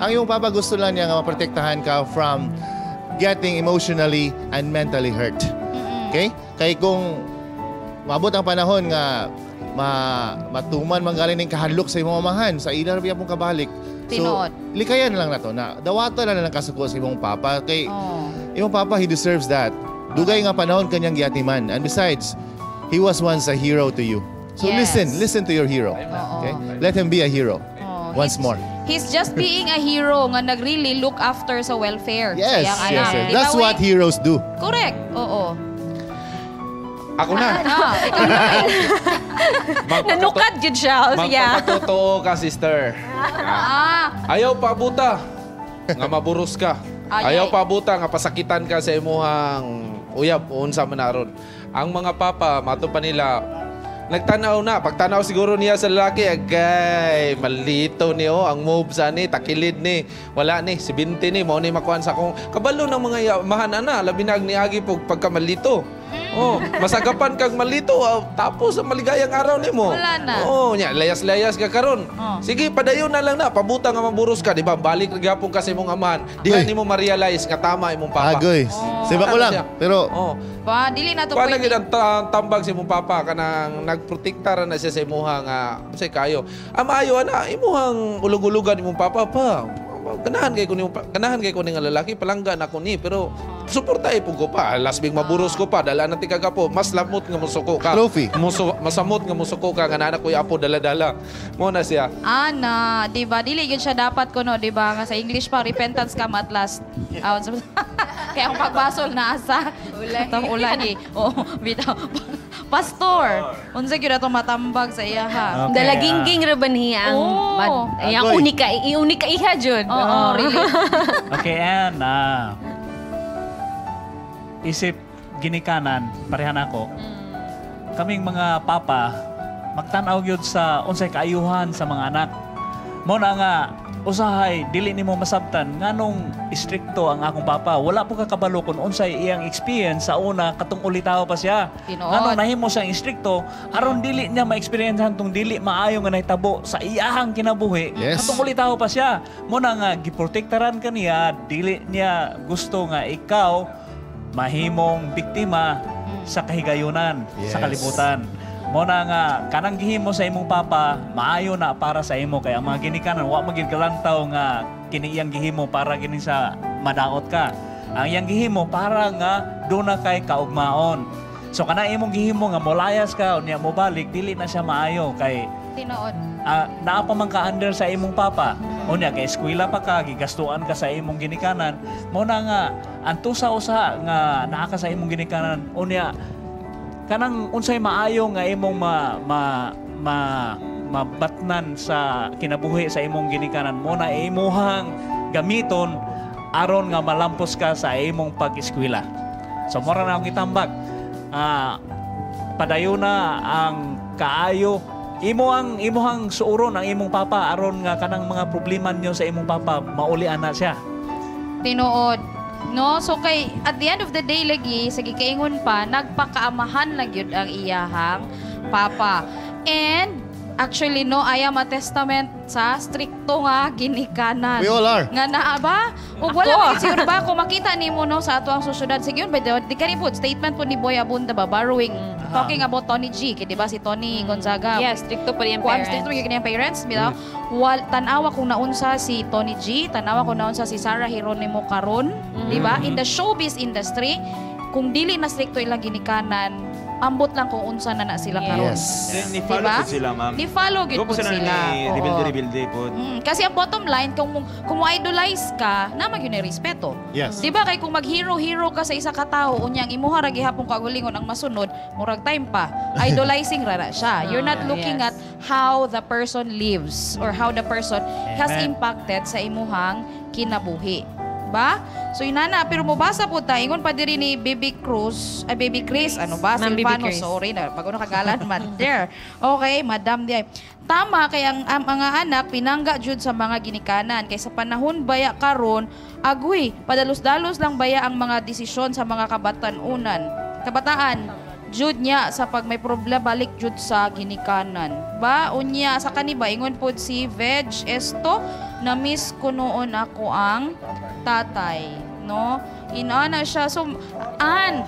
Ang imong papa gusto lang niya nga maprotektahan ka from getting emotionally and mentally hurt. Okay? Kay kung maabot ang panahon nga matuman manggaling ning kahadlok sa imong amahan, sa ila ra pong kabalik. So,
Tinuod.
likayan lang na to na dawata na lang kasuko sa imong papa kay
Oh.
imong papa he deserves that. Dugay nga panahon kanyang giatiman. And besides, he was once a hero to you. So
Yes.
listen to your hero. Okay? Let him be a hero.
Oo.
Once more.
He's just being a hero nga nag-really look after sa welfare.
Yes,
sa iyang
yes,
anak.
yes.
Di ba,
That's what
Wing?
heroes do.
Correct. Oo.
Ako na.
Ah, ikaw na.
Nanukad jud siya. Yeah.
Magpakatotoo ka, sister. Ayaw paabuta nga maburos ka.
Ay,
Ayaw
ay.
paabuta nga pasakitan ka sa imuhang uyab o unsa man aron. Ang mga papa, mato pa nila, nagtanaw na. Pagtanaw siguro niya sa lalaki, agay, malito ni oh, ang move sa ni, takilid ni, wala ni, si binti ni, mao ni makuan sa akong kabalo ng mga mahan ana, labi na ang niagi pag pagkamalito. Oh, masagapan kag malito tapos ang maligayang araw nimo.
Wala na.
Oh, nya layas-layas ka karon.
Oh.
Sige, padayon na lang na pabutang nga maburos ka, di ba? Balik ra gyapon ka sa imong amahan. Diha nimo ma-realize nga tama imong papa.
Agoy. Siba ko lang.
Siya.
Pero
Oh.
Ba, dili na to
Kuan na
pwede.
gid ang tambag sa imong papa kanang nagprotekta ra na siya sa imuha nga unsay kayo. Ang maayo ana imuhang ulug-ulugan imong papa pa. Ganahan kay ko nimo, ganahan kay ko ni nga lalaki, palangga na ko ni, pero suportahe pud ko pa. Lasbing maburos ko pa, dala na ti kagapo, mas lamot nga musuko ka.
Trophy.
Masamot nga musuko ka nga naa ko'y apo dala-dala. Mo na siya.
Ana, di ba? Dili yun siya dapat kuno, di ba? Nga sa English pa, repentance come at last. Kaya ang pagbasol na asa. Ulay. Ulay. Oo, bitaw. Pastor, unsa gyud ato matambag sa iya ha?
Okay, Dalagingging ra ba niya ang
Oo.
ang
Agoy.
unika, iunika iha jud.
Oo, really.
Okay, and isip ginikanan, parehan ako. Kaming mga papa, magtan-aw gyud sa unsay kaayuhan sa mga anak. Mo na nga usahay dili nimo masabtan nganong istrikto ang akong papa. Wala po ka kabalo kung unsay iyang experience sa una katong ulitaw pa siya.
Tinuod.
Nganong nahimo siyang istrikto aron dili niya ma-experiencehan tong dili maayo nga nahitabo sa iyahang kinabuhi.
Yes.
Katong ulitaw pa siya. Mo na nga giprotektaran ka niya, dili niya gusto nga ikaw mahimong biktima sa kahigayunan,
Yes.
sa kalibutan. Mo na nga kanang gihimo sa imong papa, maayo na para sa imo kay ang mga ginikanan wa magid kalantaw nga kini iyang gihimo para gini sa madaot ka. Ang iyang gihimo para nga duna kay kaugmaon. So kana imong gihimo nga molayas ka unya mobalik dili na siya maayo kay
Tinuod.
Naa pa man ka under sa imong papa. Unya kay eskwela pa ka, gigastuan ka sa imong ginikanan. Mo na nga ang tusa-usa nga naa ka sa imong ginikanan. Unya kanang unsay maayo nga imong ma ma ma mabatnan sa kinabuhi sa imong ginikanan mo na imuhang gamiton aron nga malampos ka sa imong pag-eskwela. So mora na akong itambag. Padayon na ang kaayo imo ang imuhang suuron ang imong papa aron nga kanang mga problema niyo sa imong papa maulian na siya.
Tinuod. No, so kay at the end of the day lagi sa gikaingon pa nagpakaamahan lang gyud ang iyahang papa. And actually no, I am a testament sa strikto nga ginikanan.
We all are.
Nga naa ba? Ug wala man siguro ba kung makita nimo no sa ato ang sosyudad sige yun by the di kani po statement po ni Boy Abunda ba borrowing talking about Tony G kay di ba si Tony Gonzaga.
Yes, strikto pa rin ang
Kuan
parents.
strikto gyud ang parents bitaw. Wal tanawa kung naunsa si Tony G, tanawa kung naunsa si Sarah Geronimo karon, di ba? In the showbiz industry, kung dili na strikto ilang ginikanan, ambot lang kung unsa na na sila karon.
Yes.
Then, ni-follow
Diba?
po sila, ma'am.
Ni-follow gyud
Go po
po
sila
sila.
ni
Oo.
Rebelde-Rebelde po.
Kasi ang bottom line, kung mo idolize ka, na magyud na respeto.
Yes.
Di ba kay kung mag-hero-hero ka sa isa ka tawo, unyang imuha ra gihapon kaugalingon ang masunod, murag time pa. Idolizing ra na siya. You're not looking
yes.
at how the person lives or how the person has
Amen.
impacted sa imuhang kinabuhi. Ba? So inana pero mobasa po ta ingon pa diri ni Baby Cruz, ay Baby Chris, ano ba?
Ma'am Baby
Silvano,
Chris.
sorry na pag ano kagalan man there. Okay, madam di ay. Tama kay ang mga anak pinangga jud sa mga ginikanan kay sa panahon baya karon agoy padalos-dalos lang baya ang mga desisyon sa mga kabatanunan. Kabataan jud niya sa pag may problema balik jud sa ginikanan. Ba unya sa kaniba ingon pod si Veg Esto na miss ko noon ako ang tatay, no? Inana siya so an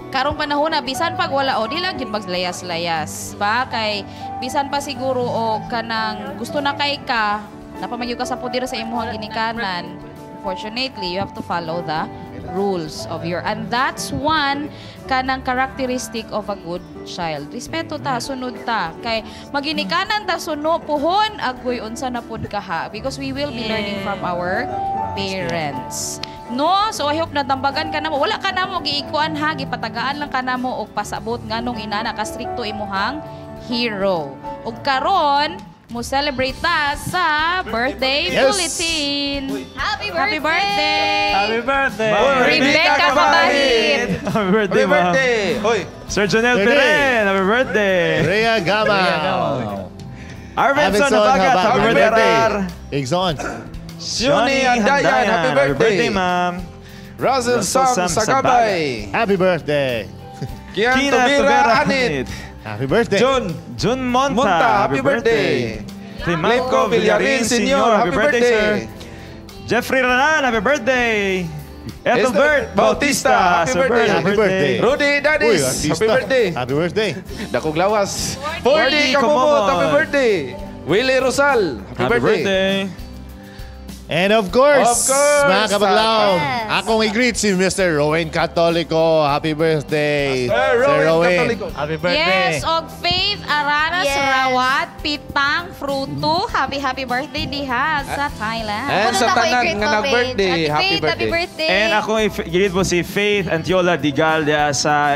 karong panahon na bisan pag wala o di lang gyud maglayas-layas ba kay bisan pa siguro o kanang gusto na kay ka napamagyo ka sa poder sa imong ginikanan. Fortunately, you have to follow the rules of your, and that's one kanang characteristic of a good child. Respeto ta, sunod ta kay maginikanan ta suno puhon agoy unsa na pud ka ha, because we will be learning from our parents. No, so I hope natambagan ka na mo. Wala ka na mo giikuan ha, gipatagaan lang ka na mo og pasabot nganong inana ka strikto imuhang hero. Ug karon mo celebrate ta sa birthday
Yes.
bulletin.
Happy
Happy birthday!
Happy birthday!
Rebecca Kabahit.
Happy birthday,
Happy
ma'am.
birthday! Hoy!
Sir Jonel
Birthday.
Peren, happy birthday!
Rhea Gama.
Arvinson Habagat, happy birthday, Rar.
Exxon.
Shoni Andayan, happy birthday.
Happy birthday, ma'am.
Russell Sam Sagabay.
Happy birthday.
Kian
Kina
Tubera
Tubera
Anit.
Happy birthday.
Jun
Jun Monta.
Monta, happy birthday.
Climaco Villarin Sr. Happy birthday, sir. Jeffrey Ranan, happy birthday. Ethelbert
Bautista, happy
Sir Bert,
birthday.
Happy birthday.
Rudy Dadis,
Uy, artista.
happy birthday.
Happy birthday.
Dakong lawas. 40 Kamumot, happy birthday. Willie Rosal, happy birthday.
And of course,
Of course,
mga kabaglaw,
Yes.
akong i-greet si Mr. Rowan Catolico. Happy birthday,
Sir Rowan Catolico.
Happy
Yes, og Faith Aranas
Yes.
Rawat Pitang Fruto. Happy happy birthday diha sa Thailand.
And sa tanan nga nag-birthday, happy
Faith, happy birthday.
And ako i-greet po si Faith Antiola Digal diya sa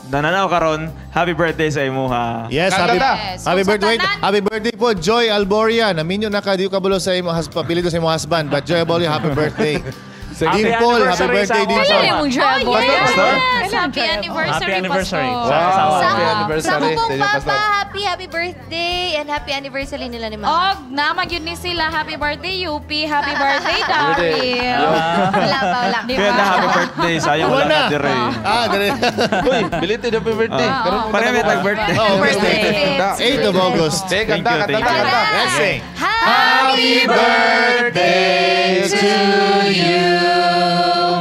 Nananaw karon. Happy birthday sa imuha.
Yes, happy, happy birthday. Wait, happy birthday po, Joy Alboria. Naminyo na ka, di ko kabulo sa imo, pabilido sa imo husband. But Joy Alboria, happy birthday.
Happy
Dean Paul, happy
anniversary
birthday,
sa
Dean
ako.
Paul.
Kailan
Oh,
Joy Alboria?
yes!
Pastor?
Happy anniversary,
Happy anniversary.
Pastor.
Sa asawa.
Sa,
Happy anniversary.
Sa akong
Thank you,
papa,
Pastor.
happy, happy birthday and happy anniversary nila ni Mama.
Og naman yun ni sila. Happy birthday, UP. Happy birthday,
Birthday.
Daryl.
Wala pa, wala.
Di
Kaya
ba?
na happy birthday. Sayang wala na dire.
Ah, dire.
Uy, belated happy birthday.
Ah,
Pareho may tag-birthday.
Oh, birthday. 8 of August.
Sige,
Thank
kanta,
you,
kanta,
thank you.
kanta.
Let's sing.
Happy
birthday to
you.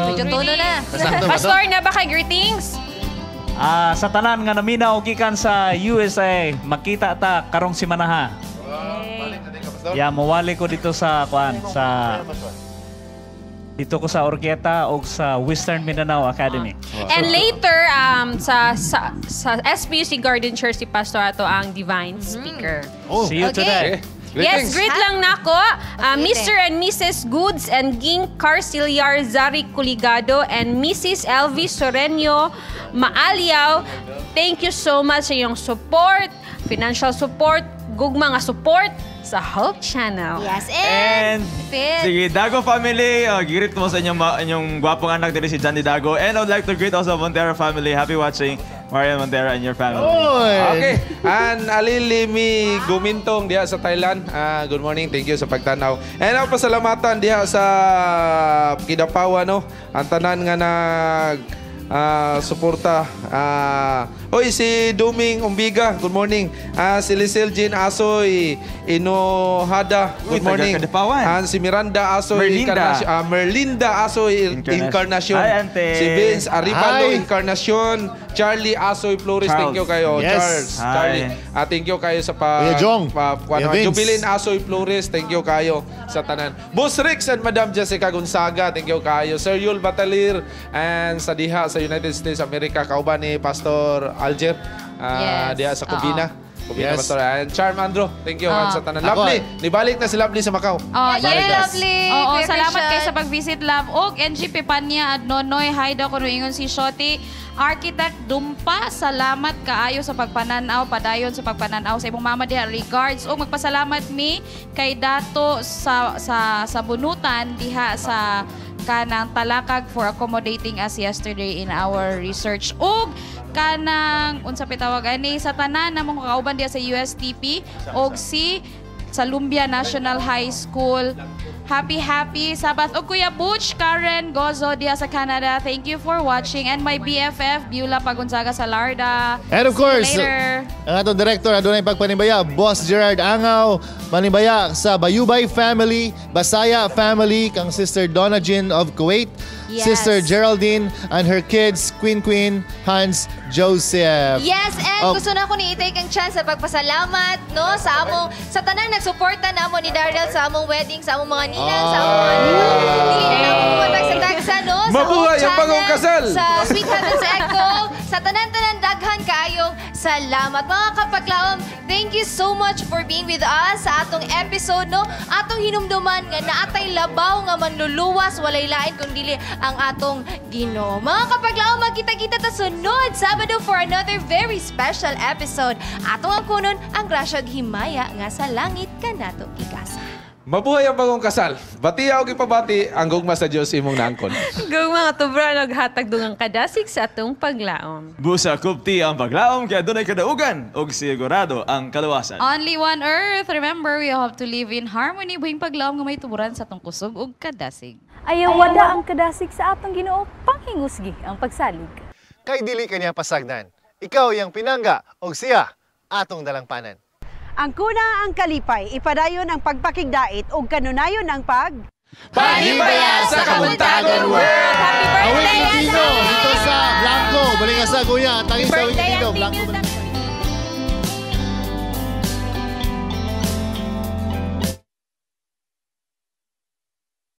Medyo tono na.
Sakto ba to?
Pastor, na ba kay greetings?
Ah, sa tanan nga naminaw gikan sa USA, makita ta karong simanaha. Yeah, mawali ko dito sa kuan sa dito ko sa Orqueta o sa Western Mindanao Academy.
And later, sa SPUC Garden Church, si Pastor ato ang divine speaker.
Oh.
See you
Okay.
today.
Yes, greet lang nako.
Okay.
Mr. and Mrs. Goods and Ging Carciliar Zari Culigado and Mrs. LV Sorenio Maaliaw. Thank you so much sa iyong support, financial support, gugma nga support sa Hope Channel.
Yes,
And
and, Fit.
sige, Dago family, greet mo sa inyong, inyong gwapong anak diri si Johnny Dago. And I would like to greet also Montera family. Happy watching, Marian Montera and your family.
Oy.
Okay. And Alilimi Gumintong diha sa Thailand. Ah, good morning. Thank you sa pagtanaw. And ang pasalamatan diha sa Kidapawan no. Ang tanan nga nag suporta. Oy, si Duming Umbiga, good morning. Si Lisel Jean Asoy Inohada,
Uy,
good morning.
taga Kidapawan.
Si Miranda Asoy
Merlinda.
Encarnacion, Merlinda Asoy
Encarnacion.
Encarnacion.
Hi, ante.
Si Vince Arevalo
Hi.
Encarnacion, Charlie Asoy Flores,
Charles.
thank you kayo.
Yes.
Charles,
Hi.
Charlie. Thank you kayo sa pa
Kuya Jong.
pa
Kuya Vince.
Jubilin Asoy Flores, thank you kayo sa tanan. Boss Rix and Madam Jessica Gonzaga, thank you kayo. Sir Yul Batalir and sa diha sa United States America kauban ni Pastor Alger
Yes.
diha sa Kubina. Kubina
Yes.
Pastor and Charm Andro, thank you sa tanan.
Ako,
Lovely, nibalik na si Lovely sa Macau.
Oh,
Yes,
yes.
Lovely.
Oo,
Kuya
salamat
Christian.
kay sa pag-visit, love. Og NG Pepanya at Nonoy, hi daw kuno ingon si Shoti. Architect Dumpa, salamat kaayo sa pagpananaw, padayon sa pagpananaw sa imong mama diha. Regards. Og magpasalamat mi kay Dato sa sa sa Bunutan diha sa kanang Talakag for accommodating us yesterday in our research. Og kanang unsa pitawag ani sa tanan namong kauban diha sa USTP og si sa Lumbia National High School. Happy, happy Sabbath. O Kuya Butch, Karen Gozo diha sa Canada. Thank you for watching. And my BFF, Beulah Pagunzaga Salarda.
And of
See you
course,
later.
ang atong director, adunay pagpanibaya, Boss Gerard Angaw, manibaya sa Bayubay family, Basaya family, kang Sister Donna Jean of Kuwait,
Yes.
Sister Geraldine and her kids, Queen Queen, Hans, Joseph.
Yes, and
Oh.
gusto na ako ni i-take ang chance sa pagpasalamat no sa among sa tanang nagsuporta namo ni Daryl sa among wedding, sa among mga ninang, sa among mga ninong. Dili na namo pumatag sa tagsa no sa
Mabuhay
Hope
ang bagong
Channel,
kasal!
sa Sweet Heavens Echo, sa tanan-tanan daghan kaayong salamat. Mga kapaglaom, thank you so much for being with us sa atong episode no. Atong hinumduman nga naatay labaw nga manluluwas walay lain kung dili ang atong Ginoo. Mga kapaglaom, magkita-kita ta sunod Sabado for another very special episode. Atong ang kunon ang grasya ug himaya nga sa langit kanato gigasa.
Mabuhay ang bagong kasal. Batiya og ipabati ang gugma sa Dios imong naangkon.
Gugma nga tubra naghatag dungang kadasig sa atong paglaom.
Busa kupti ang paglaom kaya dunay kadaugan ug sigurado ang kaluwasan.
Only one earth. Remember, we have to live in harmony. Buhing paglaom nga may tuburan sa atong kusog ug kadasig.
Ayaw wada ang kadasig sa atong Ginoo, panghingusgi ang pagsalig.
Kay dili kaniya pasagdan. Ikaw iyang pinangga og siya atong dalangpanan.
Ang kuna ang kalipay, ipadayon ang pagpakigdait ug kanunayon ang pag
Panibaya sa Kabuntagon World!
Happy
birthday, Dito sa Blanco, Balingasa, Guya, Tangis sa Dito, Blanco.